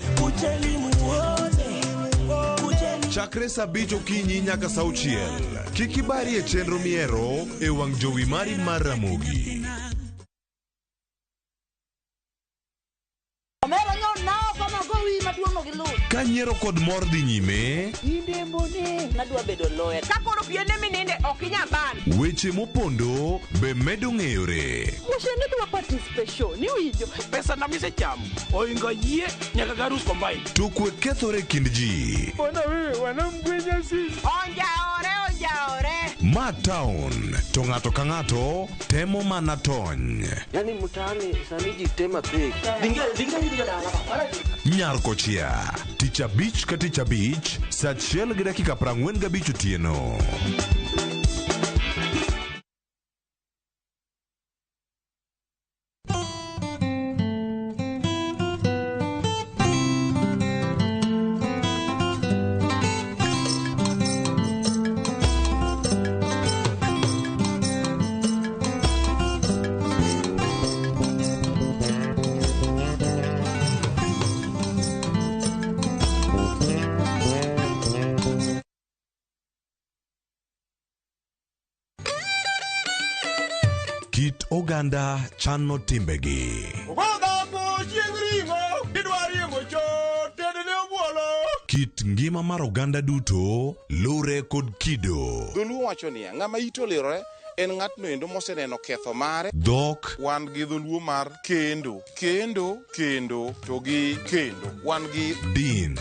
chakre saa abich okinyi nyaka saa auchiel. Kik ibari e chenro mihero e wang' jowi mari mar Ramogi. Ka nyiero kod mor dhi nyime, Ka koro piende mininde ok inyal ban. Weche mopondo be medo ng'eyore. Pesa na misechamo oingo yie nyaka garus combine. To kwe kethore e kind ji. Onjaore onjaore. Ma town to ng'ato ka ng'ato temo mana tony. Yani mtaani sani ji tema pek. Nyar kochia tich abich ka tich abich saa achiel gi dakika 45 otieno. Kit oganda chano timbegi. Godhambo chieng' ring'o idwa riembo chot tedne obuolo. Kit ngima mar oganda duto lure kod kido. Dholuo wacho niya, ng'ama ite olirore en ng'atno endo moseneno ketho mare. Dhok. Wan gi dholuo mar kendo, kendo, kendo to gi kendo. Wan gi din.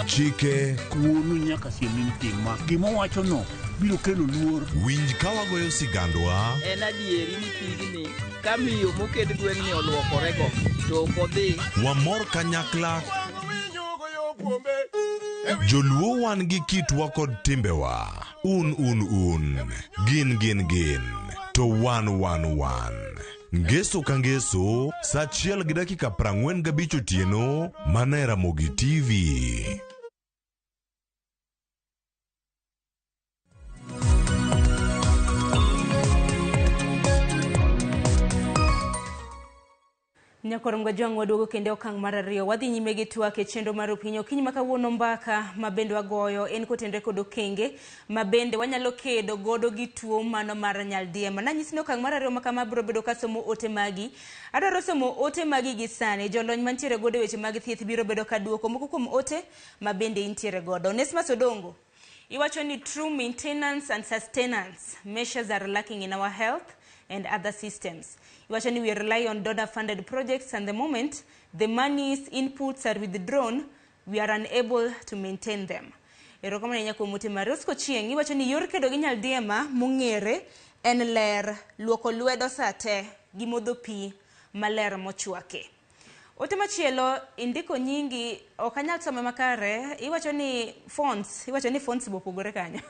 Chike. Wuonu nyaka siem ni tima. Gima owachono biro kelo luor. Winj ka wagoyo sigandwa. En adieri ni pigni ka miyo moket gweng'ni oluokorego to ok odhi. Wamor kanyakla. Joluo wan gi kitwa kod timbewa. Un un un. Gin gin gin. To wan wan wan. Ngeso ka ngeso, saa achiel gi dakika 45 otieno, mana e Ramogi TV. Nyakorom Gajwang', waduogo kendo e okang' mar ariyo. Wadhi nyime gi twak e chenro mar Opinyi. Okinyi ma kawuono mbaka ma bende wagoyo en kotenore kod okenge ma bende wanyalo kedo godo gi tuo mano mar nyaldiema. Nanyisi ni okang' mar ariyo ma kama biro bedo kasomo ote magi. Adwaro somo ote magi gi sani. Jolony mantiere godo e weche mag thieth biro bedo ka duoko moko kuom ote ma bende intiere godo. Onesmus Odongo, iwacho ni true maintenance and sustenance measures are lacking in our health and other systems. Iwacho ni we rely on donor funded projects, and the moment the money's inputs are withdrawn, we are unable to maintain them. Erokamano ahinya kuom ote mari. Rosco Chieng', iwacho ni yor kedo gi nyaldiema mong'ere en ler, luoko lwedo sa te gi modho pi maler mochwaki. Ote machielo indiko nyingi ok anyal some makare. Iwacho ni fonts, iwacho ni fonts bopogore kanyo.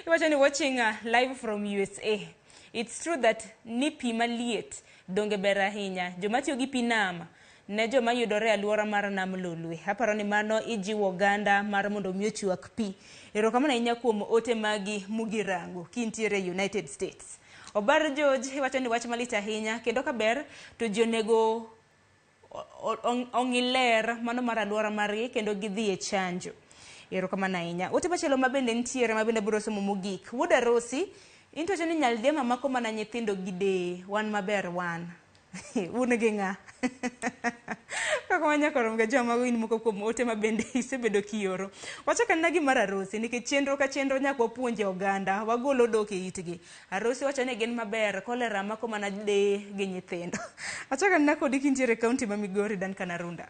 Iwacho ni watching live from USA. It's true that ni pi maliet donge ber ahinya. Joma tiyo gi pi nam ne joma yudore e alwora mar nam Lolwe. Aparo ni mano ijiwo oganda mar mondo mi ochwak pi. Erokamano ahinya kuom ote magi mugirango kintiere United States. Obar George, iwacho ni wach malit ahinya kendo kaber to ji onego ong'i ler mano mar alwora margi kendo gidhi e chanjo. Erokamano ahinya. Ote machielo ma bende nitiere ma bende abiro somo mogik. Wuod Arosi, in to wacho ni nyaldiema mako mana nyithindo gi deye, wan maber wan. Un gi ng'a? Kaka wanyakoro ga mago in moko kuom ote ma bende isebedo kioro. Wachak anena gi mar Arosi nikech chenro ka chenro nyaka wapuonje oganda, wagol odok e itgi. Arosi wacho ni gin maber, kolera mako mana deye gi nyithindo. Achak anena kodi kintiere e kaunti ma Migori, Duncan Arunda.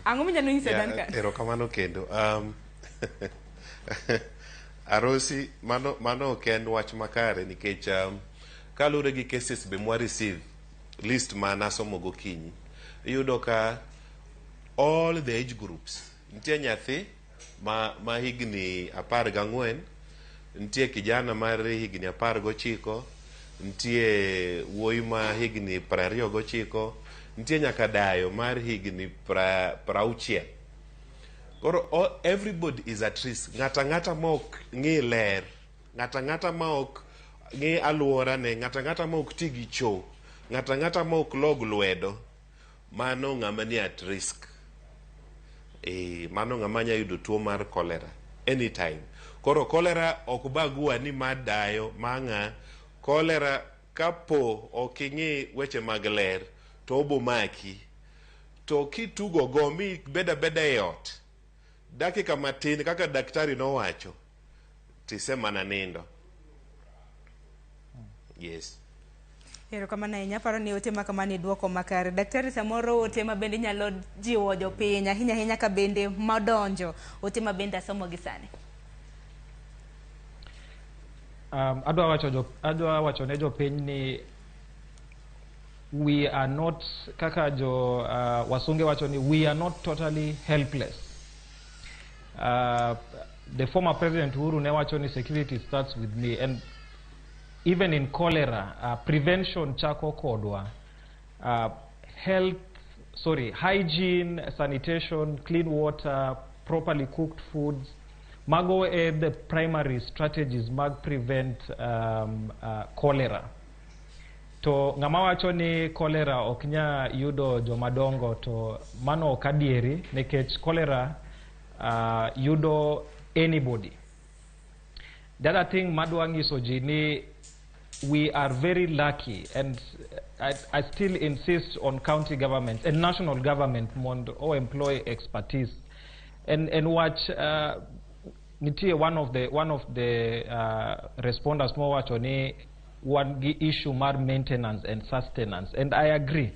Ang'o minyalo nyiso Duncan? Erokamano kendo. Arosi, mano ok en wach makare nikech kaluwore gi cases be mwa receive list ma nasomo gokinyi, iyudo ka all the age groups nitie nyathi ma higni 14, nitie kijana mar higni 19, nitie wuoyi ma higni 29, nitie nyaka dayo mar higni 60. Koro everybody is at risk. Ng'ata ng'ata ma ok ng'i ler, ng'ata ng'ata ma ok ng'i alworane, ng'ata ng'ata ma ok ti gi cho, ng'ata ng'ata ma ok log lwedo, mano ng'ama ni at risk. Mano ng'ama nya yudo tuo mar cholera anytime. Koro cholera ok bagua ni ma dayo, ma ng'a. Cholera kapo ok ing'i weche mag ler, to obo maki. To kitugo go mi beda beda e ot, dakika matin kaka daktari nowacho, tisemana nindo. Yes. Erokamano ahinya, aparo ni ote ma kamano iduoko makare. Daktari, samoro ote ma bende nyalo jiwo jopiny ahinya ahinya ka bende madonjo, ote ma bende asomo gi sani. Adwa wacho ne jopiny ni we are not, kaka jo wasunge wacho ni we are not totally helpless. The former President Uhuru ne wacho ni security starts with me, and even in cholera, prevention chako kodwa. Health, sorry, hygiene, sanitation, clean water, properly cooked foods, mago e the primary strategies mag prevent cholera. To ng'ama wacho ni cholera ok nya yudo jomadongo, to mano ok adieri, nikech cholera yudo anybody. The other thing madwa nyiso ji ni we are very lucky, and I still insist on county governments and national government mondo o employ expertise and watch. Nitie one of the responders mowacho ni wan gi issue mar maintenance and sustenance, and I agree.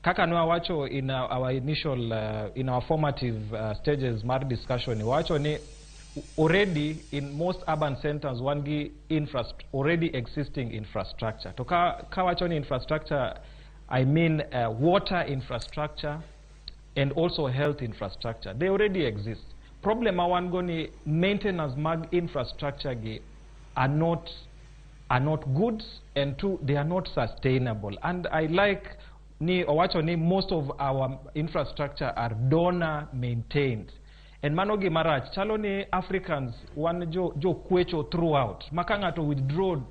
Kaka ne wawacho in our initial in our formative stages mar discussion, wawacho ni already in most urban centers wan gi already existing infrastructure. To ka wacho ni infrastructure, I mean water infrastructure and also health infrastructure. They already exist. Problem ma wan go ni maintenance mag infrastructure gi are not good, and two, they are not sustainable. And I like ni owacho ni most of our infrastructure are donor maintained, and mano gima rach. Chalo ni Africans wan jo kwecho throughout, ma ka ng'ato withdraw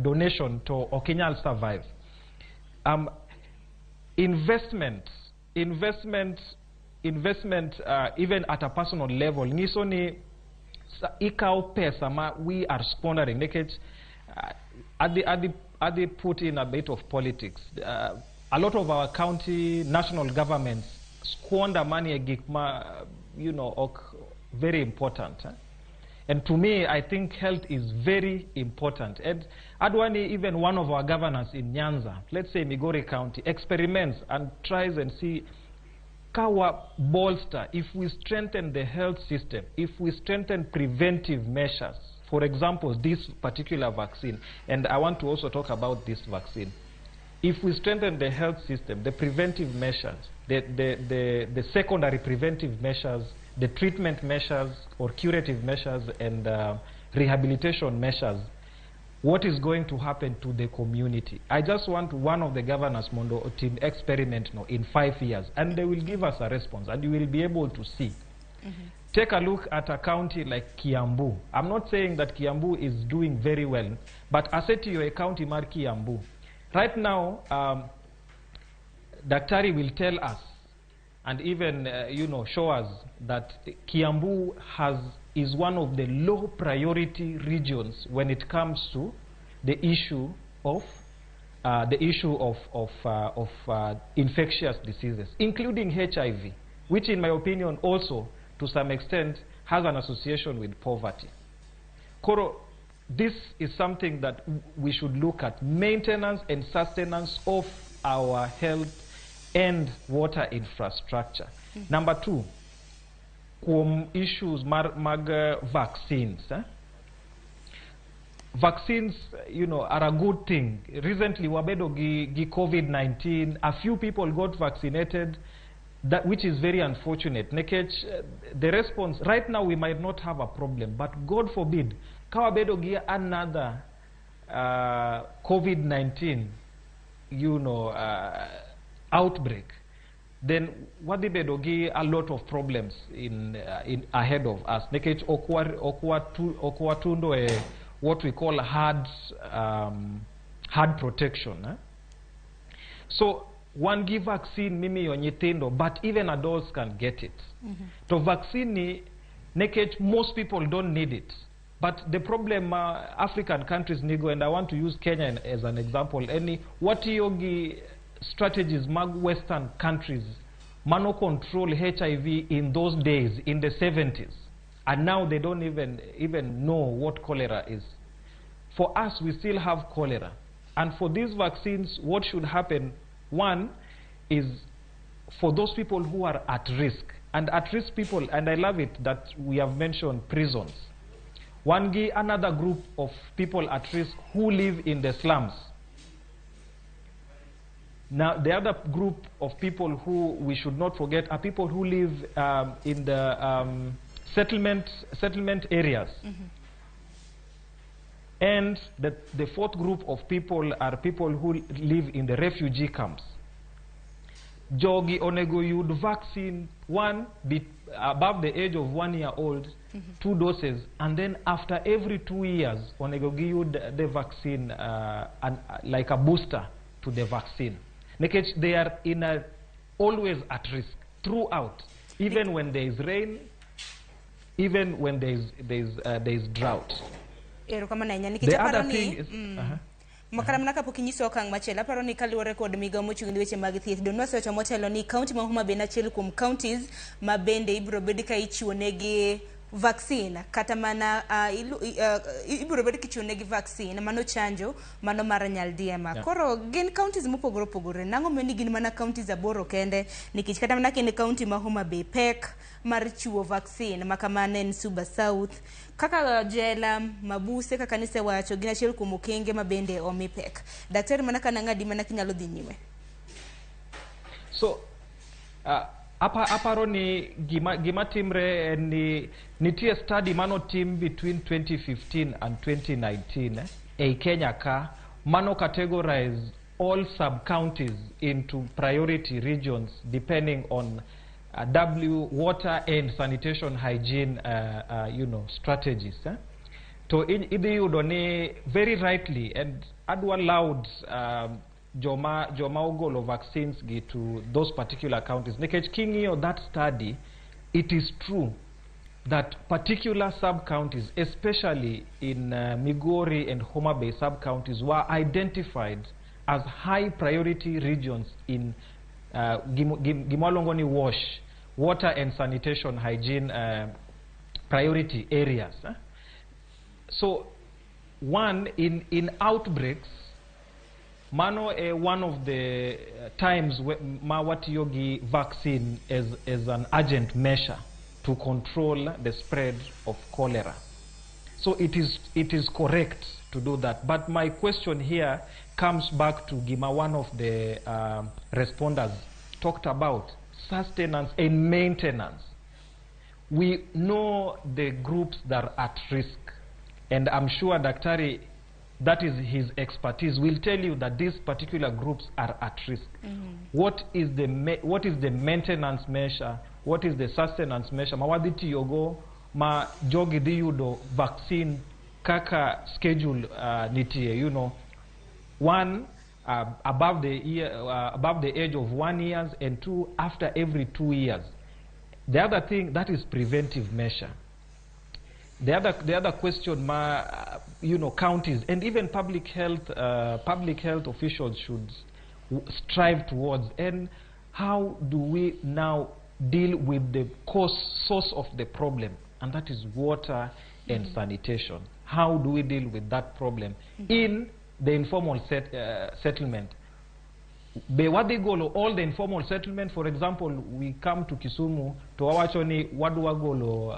donation to ok inyal survive. Investment, even at a personal level, nyiso ni ikawo pesa ma we are squandering, nikech adhi put in a bit of politics. A lot of our county, national governments squander money e gik ma ok very important, eh? And to me, I think health is very important. And adwani even one of our governors in Nyanza, let's say Migori County, experiments and tries and see kawa bolster, if we strengthen the health system, if we strengthen preventive measures, for example, this particular vaccine, and I want to also talk about this vaccine. If we strengthen the health system, the preventive measures, the secondary preventive measures, the treatment measures or curative measures and rehabilitation measures, what is going to happen to the community? I just want one of the governors mondo otim experiment no in 5 years, and they will give us a response, and you will be able to see. Take a look at a county like Kiambu. I'm not saying that Kiambu is doing very well, but asetiyo e county mar Kiambu. Right now, Daktari will tell us and even show us that Kiambu has is one of the low priority regions when it comes to the issue of infectious diseases, including HIV, which in my opinion also to some extent has an association with poverty. Koro, this is something that we should look at: maintenance and sustenance of our health and water infrastructure. Number two, kuom issues mar, mag vaccines, eh? Vaccines are a good thing. Recently wabedo gi COVID-19, a few people got vaccinated, that which is very unfortunate. Nikech the response right now, we might not have a problem, but God forbid ka wabedo gi another COVID-19 outbreak, then wadhi bedo gi a lot of problems in ahead of us, nikech ok watundo e what we call herd protection, eh? So wan gi vaccine mimiyo nyithindo, but even adults can get it. To vaccine ni, nikech most people don't need it, but the problem African countries nigo, and I want to use Kenya as an example, en ni watiyo gi strategies mag Western countries mano control HIV in those days, in the 70s, and now they don't even know what cholera is. For us, we still have cholera. And for these vaccines, what should happen, one, is for those people who are at risk, and at risk people, and I love it that we have mentioned prisons. Wan gi another group of people at risk who live in the slums. Now, the other group of people who we should not forget are people who live in the settlement areas. And the fourth group of people are people who live in the refugee camps. Jogi onego yud vaccine, one, be above the age of 1 year old, two doses, and then after every 2 years, onego giyud the vaccine, and like a booster to the vaccine. Nikech they are in a always at risk throughout, even when there is rain, even when there is drought. Erokamano ahinya nikech The aparo other ni thing is, Makara mana kapok inyiso okang' machielo, aparo ni kaluwore kod migawo mochung' ne weche mag thieth, don wasewacho motelo ni kaunti ma Homa Bay en achiel kuom counties ma bende ibiro bed ka ichiwo negi vaccine, kata mana ibiro bed kichiwo negi vaccine mano chanjo mano mar nyaldiema. Koro gin counties mopogore opogore, nang'o miyo ni gin mana counties aboro kende? Nikech kata mana kinde county ma Homa Bay, pek mar chiwo vaccine ma kamano en Suba South, kaka jela mabuse, kaka nisewacho, gin achiel kuom okenge ma bende omi pek. Daktari, mana ka nang'adi mana kinyalo dhi nyime. So aparo ni gima timre en ni nitie study manotim between 2015 and 2019 ei Kenya ka mano categorize all sub counties into priority regions depending on W water and sanitation hygiene strategies, eh? To idhi yudo ni very rightly, and adwa laud joma ogolo vaccines gi to those particular counties, nikech king'iyo that study, it is true that particular sub-counties, especially in Migori and Homa Bay sub-counties, were identified as high priority regions in gima ni WASH, water and sanitation hygiene priority areas. Eh? So, one, in outbreaks, mano e one of the times ma watiyo gi vaccine as an urgent measure to control the spread of cholera. So it is correct to do that. But my question here comes back to gima one of the responders talked about, sustenance and maintenance. We know the groups that are at risk. And I'm sure Daktari, that is his expertise, will tell you that these particular groups are at risk. What is the maintenance measure? What is the sustenance measure? Ma wadhi tiyogo ma jogi dhi yudo vaccine kaka schedule nitie, one, above the age of 1 years, and two, after every 2 years. The other thing, that is preventive measure. The other question, ma, counties and even public health officials should strive towards, and how do we now deal with the cause, source of the problem, and that is water and sanitation. How do we deal with that problem in the informal settlement? Be wadhi golo all the informal settlement? For example, we come to Kisumu to wawacho ni wadwa golo,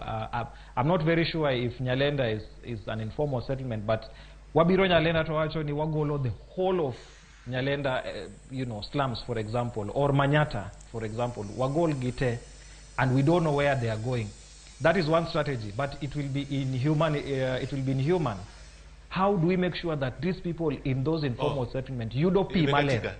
I'm not very sure if Nyalenda is an informal settlement, but Wabiro Nyalenda to wacho ni wagolo the whole of Nyalenda, slums, for example, or Manyata, for example, wagol gite, and we don't know where they are going. That is one strategy, but it will be inhuman. It will be inhuman. How do we make sure that these people in those informal settlements yudo pi maler? Imekatika.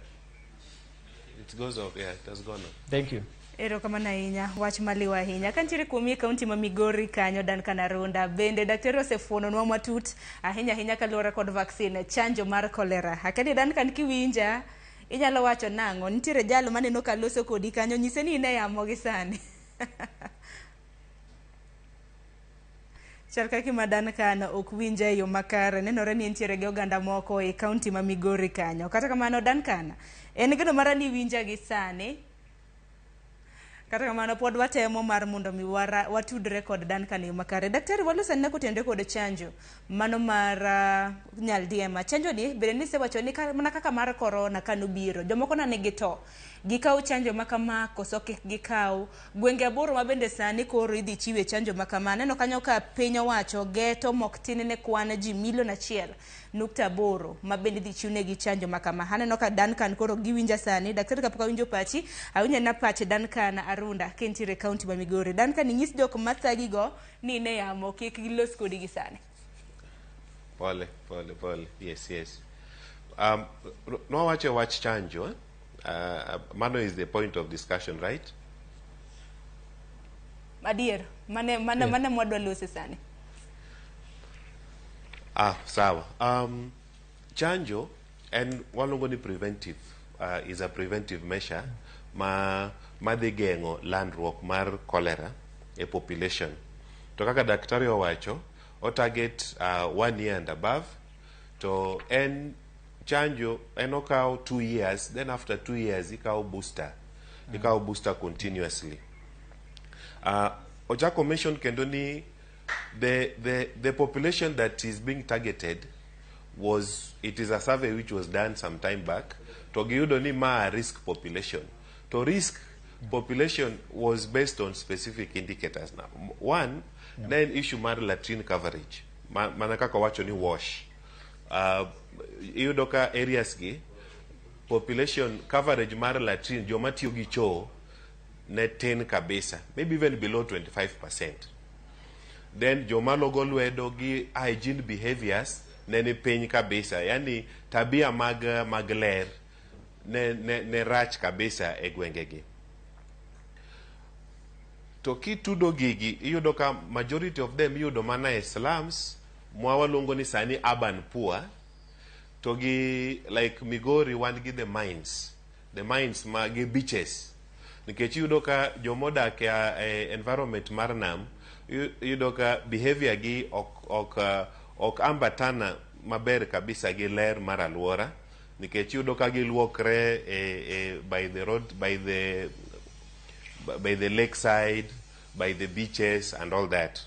It goes off, yeah, it has gone off. Thank you. Erokamano ahinya, wach maliw ahinya. Kantiere kuomi e kaunti ma Migori kanyo, Duncan Arunda, bende daktari osefuononwa matut ahinya ahinya kaluwore kod vaccine, chanjo mar cholera. Akia ni Duncan kiwinja, inyalo wacho nang'o? Nitiere jal maneno ka loso kodi kanyo, nyise ni in e yamo gi sani. Chal ka gima Duncan ok winja e yo makare, nenore ni entiere gi oganda moko e kaunti ma Migori kanyo. Kata kamano Duncan, en geno mara ni iwinja gi sani. Kata kamano pod watemo mar mondo mi watudre kod Duncan e yo makare. Daktari, waloso anena kotenore kod chanjo mano mar nyaldiema. Chanjo ni bende nisewacho ni mana kaka mar corona kanobiro, jomoko ne nigi to gikaw chanjo ma kama koso kik gikaw. Gwenge 8 ma bende sani koro idhi chiwe chanjo ma kama. Aneno kanyo ka piny owacho geto mok tin ne kwan ji milion 1.8 ma bende idhi chiwnegi chanjo ma kama. Aneno ka Duncan koro giwinja sani. Daktari, kapok awinjo pachi, awinjo na pach Duncan Arunda kintiere e kaunti ma Migori. Duncan, inyis jok mathagi go ni ne yamo kik gilos kodi gi sani. Pole, pole, pole. Yes, yes. Nwawacho wach chanjo, eh? Mano is the point of discussion, right? Adier, mane mane mane mwadwa lose sani. Ah, sawa. Chanjo en waluongo ni preventive, is a preventive measure ma madhi geng'o landruok mar cholera e population. To kaka daktari owacho, o target 1 year and above, to en chanjo en okawo 2 years, then after 2 years ikawo booster, ikawo booster continuously. Ochako mention kendo ni the population that is being targeted was, it is a survey which was done some time back, to giyudo ni ma risk population, to risk population was based on specific indicators. Now, one, ne en issue mar latrine coverage, mana kaka wacho ni wash, iyudo ka areas gi population coverage mar latrine, joma tiyo gi choo ne tin kabisa, maybe even below 25%. Then joma logo lwedo gi hygiene behaviors ne ni piny kabisa, yani tabia mag ler ne rach kabisa e gwengegi. To kitudo gigi, iyudo ka majority of them iyudo mana e slums mwa waluongo ni sani urban poor, to gi like Migori wan gi the mines ma gi beaches, nikech iyudo ka jomodak e environment mar nam, iyudo ka behavior gi ok ambatana maber kabisa gi ler mar alwora, nikech iyudo ka giluokre e by the road, by the lakeside, by the beaches and all that.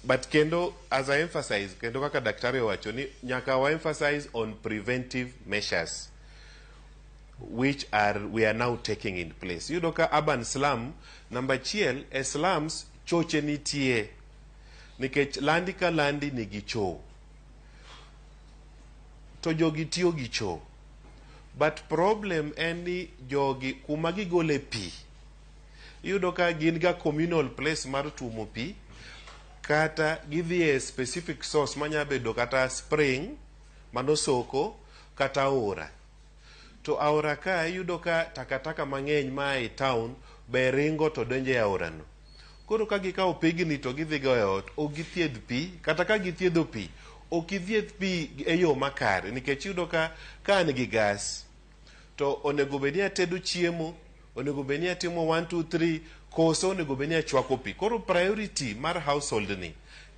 But kendo, as I emphasize, kendo kaka daktari owacho ni nyaka wa emphasize on preventive measures which are we are now taking in place. Iyudo ka urban slum namba achiel, e slums choche nitie, nikech landi ka landi nigi choo, to jogi tiyo gi choo, but problem en ni jogi kuma gigole pi, iyudo ka gin ga communal place mar tuomo pi, kata gidhi e specific source manya bedo kata spring, mano soko, kata aora. To aora ka iyudo ka takataka mang'eny ma e town be ringo to donjo e aorano. Koro ka gikawo pigni to gidhi go e ot, ok githiedh pi, kata ka githiedho pi, ok ithiedh pi e yo makare, nikech iyudo ka an gi gas to onego bed ni atedo chiemo, onego bed ni atimo 1 2 3, koso onego bed ni achwako pi. Koro priority mar household ni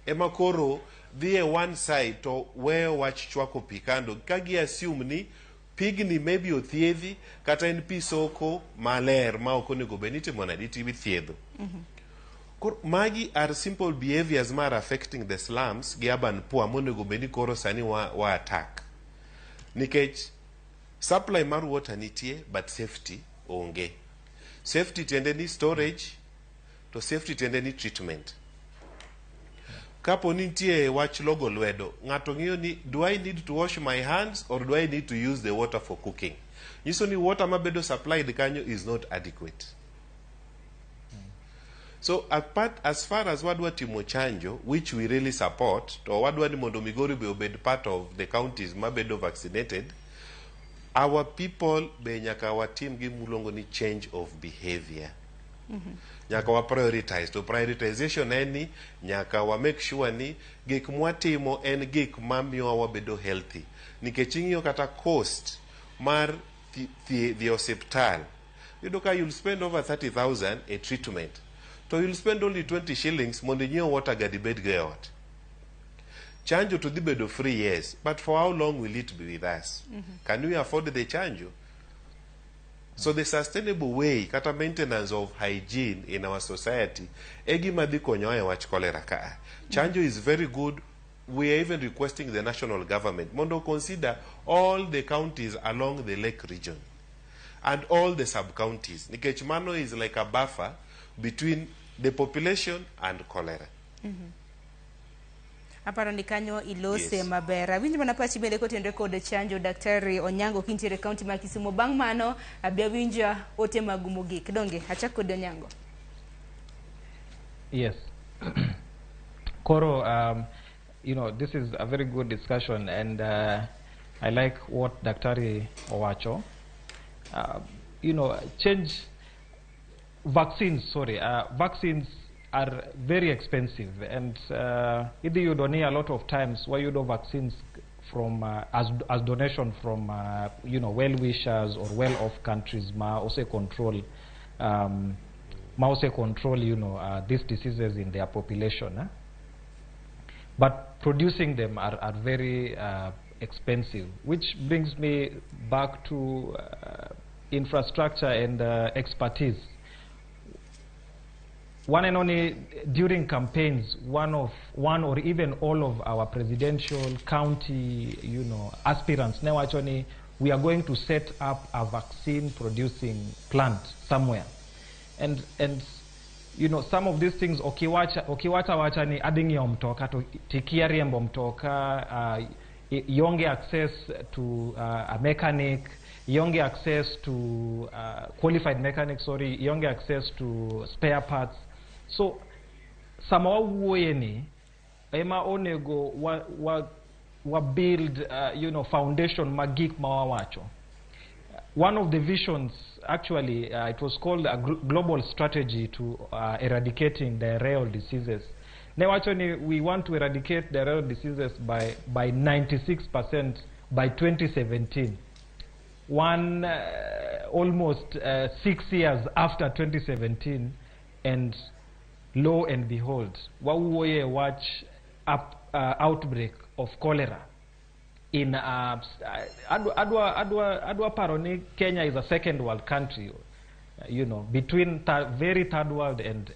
ema koro dhi e one side to weyo wach chwako pi kando, ka gi assume ni pigni maybe othiedhi kata en pi soko maler ma ok onego bed ni itimo nade, ithiedho. Koro magi are simple behaviors mar affecting the slums gi urban poor monego bed ni koro sani wa attack, nikech supply mar water nitie but safety onge. Safety tiende ni storage, to safety tiende ni treatment. Kapo ni nitie wach logo lwedo, ng'ato ng'iyo ni do I need to wash my hands or do I need to use the water for cooking? Nyiso ni water mabedo supplied kanyo is not adequate. So apart, as far as wadwa timo chanjo, which we really support, to wadwa ni mondo Migori be obed part of the counties mabedo vaccinated, our people be nyaka watim gima ni change of behavior. Nyaka wa prioritize. To prioritization en ni nyaka wa make sure ni gik mwatimo en gik mamiyowa wabedo healthy. Nikech ing'iyo kata cost mar dhi osiptal, iyudo ka you'll spend over 30,000 e treatment. To you'll spend only 20 shillings mondo inyiew water guard ibed go e ot. Chanjo to dhi bedo free, yes, but for how long will it be with us? Can we afford the chanjo? So the sustainable way kata maintenance of hygiene in our society e gima dhi konyowa e wach cholera ka. Chanjo is very good. We are even requesting the national government mondo consider all the counties along the lake region and all the sub-counties. Nikech mano is like a buffer between the population and cholera. Aparo ni kanyo ilose maber. Awinjo mana pachi bende kotenore kod chanjo, Daktari Onyango, kintiere e kaunti ma Kisumu. Bang' mano abi awinjo ote magu mogik. Donge achak kod Onyango. Yes. Koro, this is a very good discussion, and I like what Daktari owacho. Change vaccines, sorry, vaccines are very expensive, and idhi yudo ni a lot of times wayudo vaccines from as donation from well-wishers or well-off countries ma ose control these diseases in their population, eh? But producing them are very expensive, which brings me back to infrastructure and expertise. One and only during campaigns, one or even all of our presidential county aspirants now actually, we are going to set up a vaccine producing plant somewhere, and some of these things okiwacha wacha ni adhi ng'iewo mtoka to tikia riembo mtoka, ionge access to a mechanic, ionge access to qualified mechanic, sorry, ionge access to spare parts. So sama wawuoye ni ema onego wa build foundation mag gik ma wawacho. One of the visions, actually, it was called a global strategy to eradicating diarrheal diseases. Ne wacho ni we want to eradicate diarrheal diseases by 96% by 2017, one almost 6 years after 2017, and lo and behold, wawuoye wach outbreak of cholera in adwa paro ni Kenya is a second world country, between very third world and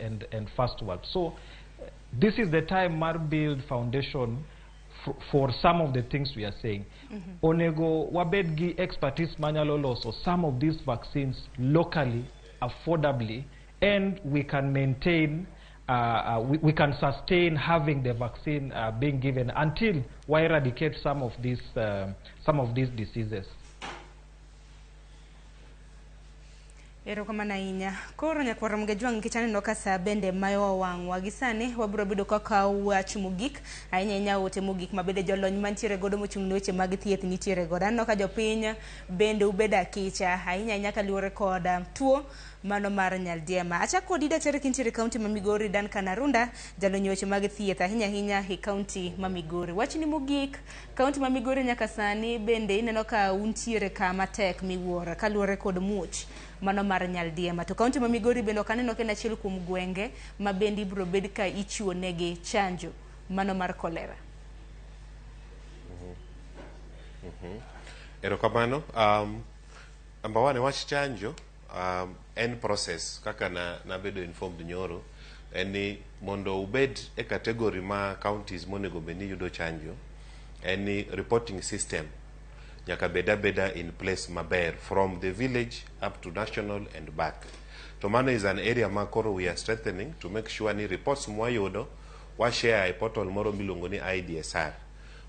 first world. So this is the time mar build foundation for some of the things we are saying. Onego wabed gi expertise manyalo loso some of these vaccines locally, affordably, and we can maintain we can sustain having the vaccine being given until we eradicate some of these diseases. Erokamano ahinya. Koro nyakwar Mgejwang', nikech aneno ka sa bende mayowa wang'wa gi sani, wabiro bedo kaka wach mogik ahinya ahinya, ote mogik ma bende jolony mantiere godo mochung' ne weche mag thieth nitiere godo. Aneno ka jopiny bende ubedo akicha ahinya ahinya kaluwore kod tuo mano mar nyaldiema. Achak kodi, daktari, kintiere e kaunti ma Migori, Duncan Arunda, jalony e weche mag thieth ahinya ahinya e kaunti ma Migori. Wachni mogik, kaunti ma Migori nyaka sani bende ineno ka untiere kama tek miwuoro kaluwore kod muoch mano mar nyaldiema. To kaunti ma Migori bende ok aneno ka en achiel kuom gwenge ma bende ibiro bed ka ichiwo negi chanjo mano mar kolera. Erokamano. Number one, wach chanjo en process kaka na nabedo informed nyoro en ni mondo ubed e category ma counties monego bed ni yudo chanjo, en ni reporting system nyaka bed abeda in place maber from the village up to national and back. To mano is an area ma koro we are strengthening to make sure ni reports mwayudo Wa share e portal moro miluongo ni IDSR.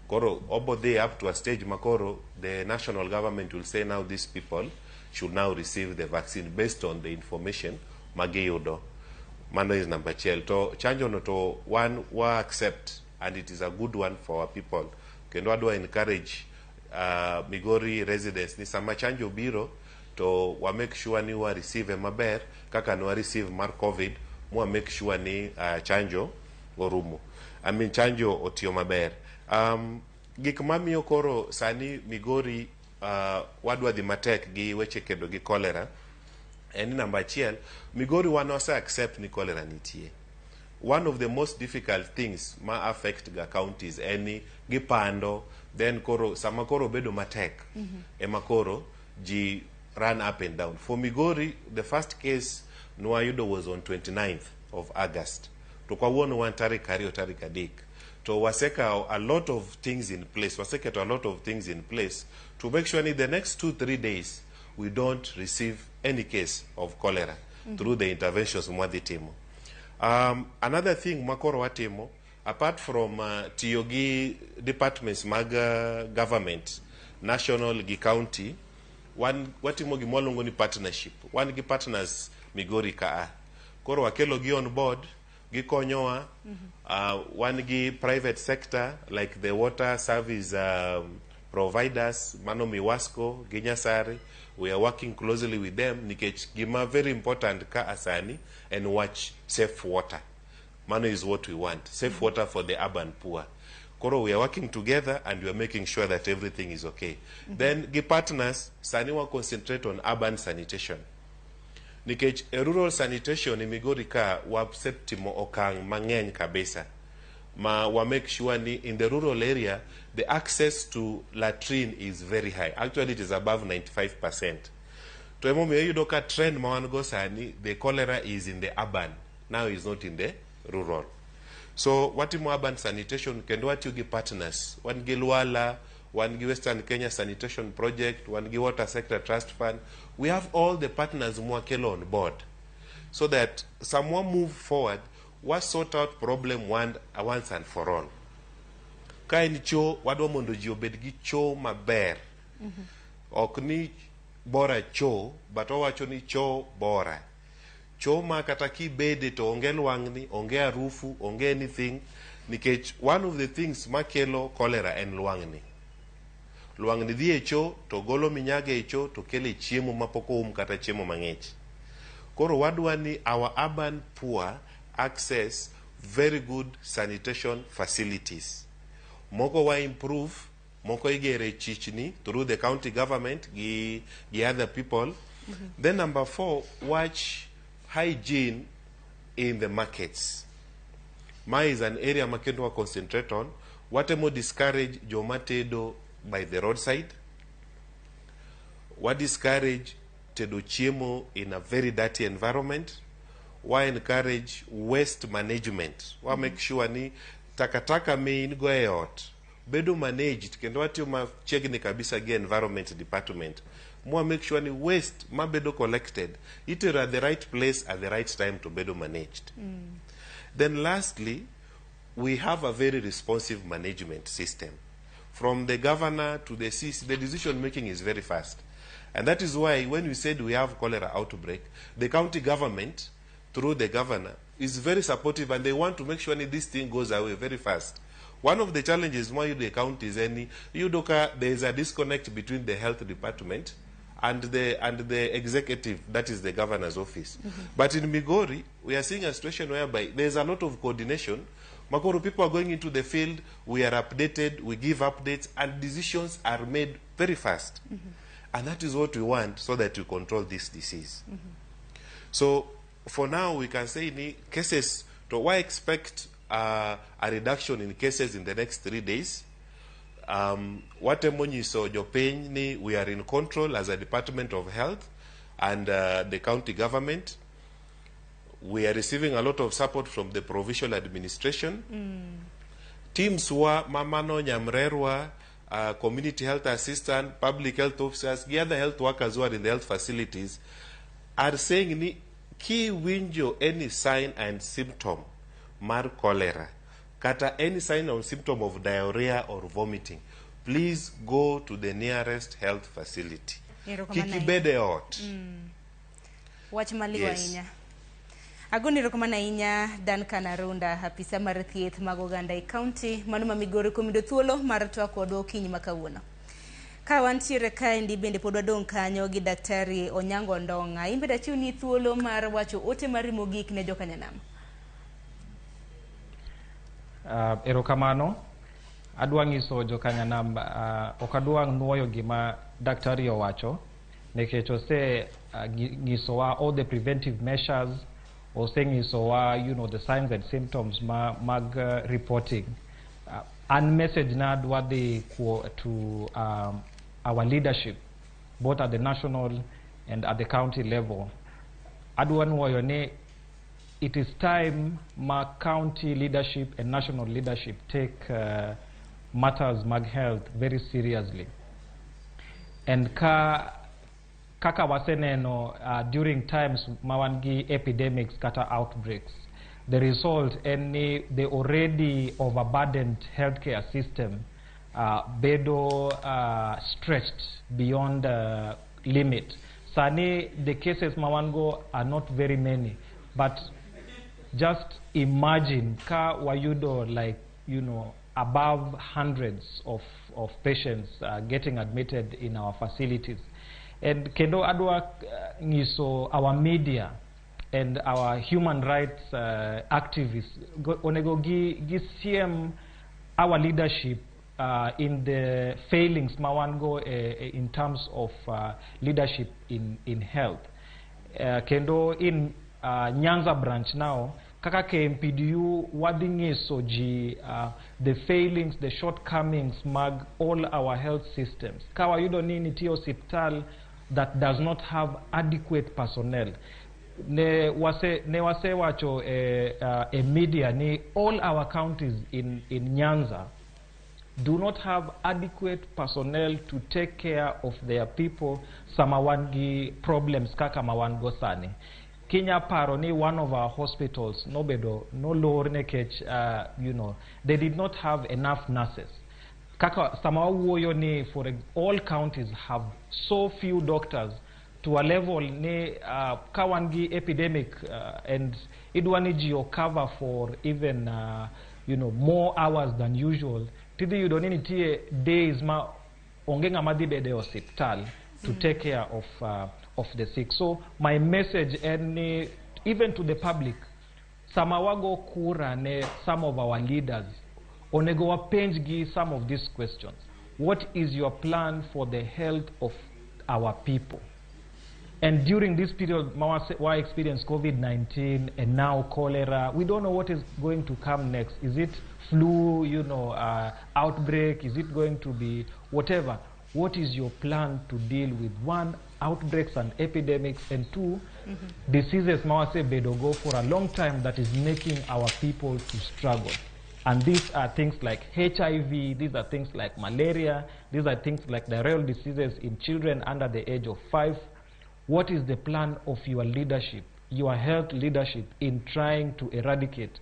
Koro obo dhi up to a stage ma koro the national government will say now these people should now receive the vaccine based on the information magiyudo. Mano is number achiel. To chanjo no to wan wa accept and it is a good one for our people. Kendo adwa encourage Migori residents ni sama chanjo biro to wa make sure ni wa receive maber kaka ne wa receive mar COVID mwa make sure ni chanjo orumo. I mean chanjo otiyo maber. Gik mamiyo koro sani Migori wadwa dhi matek gi weche kedo gi cholera en ni namba achiel Migori wan wase accept ni cholera nitie. One of the most difficult things ma affect ga counties en ni gipando then koro sama koro bedo matek ema koro ji run up and down. For Migori, the first case nwayudo was on 29th of August. To kawuono wan tarik 2 tarik 3. To wasekawo a lot of things in place. Waseketo a lot of things in place to make sure ni the next 2-3 days we don't receive any case of cholera through the interventions mwadhi timo. Another thing makoro watimo, apart from tiyo gi departments mag government, national gi county, wan watimo gima waluongo ni partnership. Wan gi partners Migori kaa. Koro wakelo gi on board, gikonyowa. Wan gi private sector like the water service providers, mano Miwasco gi Nyasari. We are working closely with them nikech gima very important ka asani en wach safe water. Mano is what we want, safe water for the urban poor. Koro we are working together and we are making sure that everything is okay. Then gi partners, sani wa concentrate on urban sanitation. Nikech e rural sanitation e Migori ka wasetimo okang' mang'eny kabisa. Ma wa make sure ni in the rural area the access to latrine is very high. Actually it is above 95%. To emomiyo iyudo ka trend ma wan go sani, the cholera is in the urban, now is not in the rural. So watimo urban sanitation kendo watiyo gi partners. Wan gi Lwala, wan gi Western Kenya Sanitation Project, wan gi Water Sector Trust Fund. We have all the partners mwakelo on board so that someone move forward, wa sort out problem one, once and for all. Ka en cho, wadwa mondo ji obed gi cho maber. Ok ni bora cho, but wawacho ni cho bora. Cho ma kata kibede to onge lwang'ni, onge harufu, onge anything, nikech one of the things makelo cholera en lwang'ni. Lwang'ni dhi e cho to golo minyaga e cho to kelo chiemo mapok oum kata chiemo mang'ich. Koro wadwa ni our urban poor access very good sanitation facilities. Moko wa improve, moko igere chichni through the county government gi other people. Then number 4, watch hygiene in the markets. Ma is an area ma kendo wa concentrate on. Watemo discourage joma tedo by the roadside. Wa discourage tedo chiemo in a very dirty environment. Wa encourage waste management. Wa make sure ni takataka mi in go e ot bedo managed kendo watiyo machiegni kabisa gi environment department. Mwa make sure ni waste ma bedo collected itero at the right place at the right time to bedo managed. Then lastly, we have a very responsive management system. From the governor to the CC, the decision making is very fast. And that is why when we said we have cholera outbreak, the county government, through the governor, is very supportive and they want to make sure that this thing goes away very fast. One of the challenges why the county is any, there is a disconnect between the health department and the executive, that is the governor's office. But in Migori, we are seeing a situation whereby there is a lot of coordination. Makoro, people are going into the field, we are updated, we give updates, and decisions are made very fast. And that is what we want so that we control this disease. So for now, we can say in cases, to why expect a reduction in cases in the next 3 days? Watemo nyiso jopiny ni we are in control as a Department of Health and the county government. We are receiving a lot of support from the provincial administration. Teams wa mamano nyamrerwa, community health assistant, public health officers, the other health workers who are in the health facilities are saying ni ki winjo any sign and symptom mar cholera, Kata any sign or symptom of diarrhea or vomiting, please go to the nearest health facility. Erokamano Kik ahinya. ibed e ot. Wach maliw ahinya. Agoni erokamano ahinya Duncan Arunda, apisa mar thieth mag oganda e kaunti mano ma Migori kuom yudo thuolo mar twak kodwa okinyi ma kawuono. Ka wantiere kaendi bende pod wadong' kanyo gi Daktari Onyango Ndong'a. In bende achiwni thuolo mar wacho ote mari mogik ne jokanyanam. Erokamano. Adwa nyiso jokanyanam, ok adwa nuoyo gima daktari owacho nikech ose nyisowa all the preventive measures, osenyisowa the signs and symptoms ma, mag reporting. An message na adwa dhi to our leadership both at the national and at the county level. Adwa nuoyo ni it is time ma county leadership and national leadership take matters mag health very seriously. And ka kaka waseneno during times ma wan gi epidemics kata outbreaks, the result en ni the already overburdened healthcare system bedo stretched beyond limit. Sani the cases ma wan go are not very many, but just imagine ka wayudo like above hundreds of patients getting admitted in our facilities. And kendo adwa nyiso our media and our human rights activists onego gi siem our leadership in the failings ma wan go in terms of leadership in health. Kendo in Nyanza branch now, kaka KMPDU wadhi nyiso ji the failings, the shortcomings mag all our health systems. Ka wayudo ni nitie osiptal that does not have adequate personnel, ne wasewacho e media ni all our counties in Nyanza do not have adequate personnel to take care of their people sama wan gi problems kaka ma wan go sani. Kinya paro ni one of our hospitals nobedo nolor nikech they did not have enough nurses. Kaka sama wawuoyo ni for all counties have so few doctors to a level ni ka wan gi epidemic and idwa ni ji cover for even more hours than usual, tidhi yudo ni nitie days ma onge ng'ama dhi bedo e osiptal to take care of the sick. So my message en ni even to the public, sama wago kura ne some of our leaders, onego wapenj gi some of these questions. What is your plan for the health of our people? And during this period, ma wa experience COVID-19 and now cholera, we don't know what is going to come next. Is it flu, outbreak? Is it going to be whatever? What is your plan to deal with, one, outbreaks and epidemics, and two, diseases ma wasebedo go for a long time that is making our people to struggle? And these are things like HIV, these are things like malaria, these are things like diarrheal diseases in children under the age of 5. What is the plan of your leadership, your health leadership, in trying to eradicate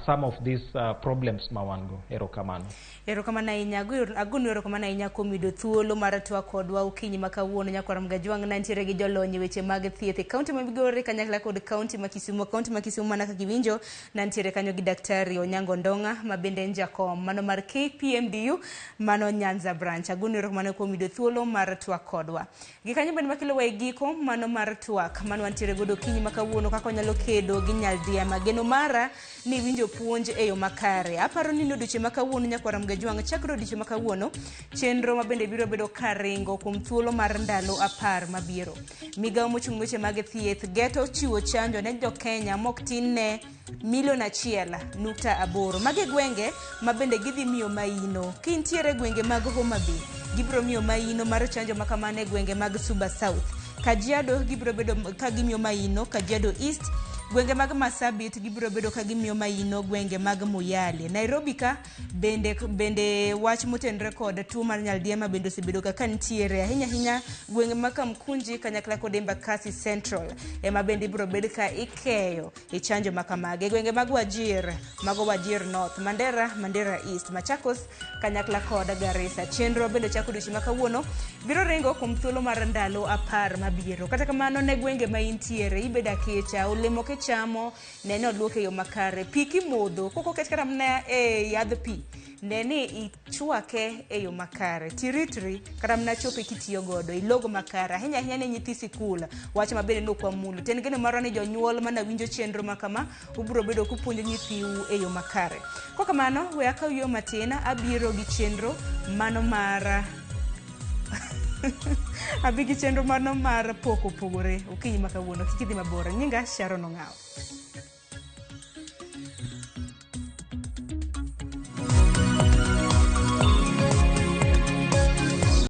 some of these problems ma wan go? Erokamano. Erokamano ahinya. Agonu erokamano ahinya kuom yudo thuolo mar twak kodwa okinyi ma kawuono. Nyakwar Mgajwang' nantiere gi jolony e weche mag thieth e kaunti ma Migori kanyakla kod kaunti ma Kisumu. Kaunti ma Kisumu mana kaka iwinjo, nantiere kanyo gi Daktari Onyango Ndong'a ma bende en jakom mano mar KPMDU mano Nyanza branch. Agonu erokamano kuom yudo thuolo mar twak kodwa. Gi kanyo bende makelowa e giko mano mar twak mano wantiere godo okinyi ma kawuono, kaka wanyalo kedo gi nyaldiema. Geno mara ni iwinjo puonj e yo makare. Aparo ni odiochieng' ma kawuono, nyakwar Mgajwang', chakre odiochieng' ma kawuono, chenro ma bende biro bedo karingo kuom thuolo mar ndalo 10 mabiro. Migawo mochung' weche mag thieth geto chiwo chanjo ne jo-Kenya mok tin ne milion 1.8. Magi gwenge ma bende gidhi miyo maino. Kintiere gwenge mag Homa Bay, gibiro miyo maino mar chanjo ma kamano e gwenge mag Suba South. Kajiado gibiro bedo ka gimiyo maino Kajiado East. Gwenge mag Marsabit gibiro bedo ka gimiyo maino gwenge mag Moyale. Nairobi ka bende bende wach motenore kod tuo mar nyaldiema bende osebedo ka nitiere ahinya ahinya gwenge mag Kamkunji kanyakla kod Embakasi Central ema bende ibiro bed ka ikeyo e chanjo ma kamagi. E gwenge mag Wajir, mago Wajir North, Mandera, Mandera East, Machakos kanyakla kod Garissa. Chenro bende chako odiochieng' ma kawuono biro ringo kuom thuolo mar ndalo 10 mabiro. Kata kamano ne gwenge ma intiere, ibedo akecha, olemo kichamo, ne ni oluok e yo makare. Pi kimodho, kok oket kata mana e yadh pi, ne ni ichwake e yo makare. Tiritri kata mana chope kitiyo godo, ilog makare. Ahinya ahinya ne nyithi sikul, wach ma bende nok wamulo. To en geno marwa ni jonyuol mana winjo chenro ma kama, ubiro bedo kupuonjo nyithiu e yo makare. Kokamano, we akaw yo matin, abiro gi chenro mano mar abi gi chenro mano mar pok opogore okinyi ma kawuono. Kik idhi mabor. Nyinga Sharon Ong'awo.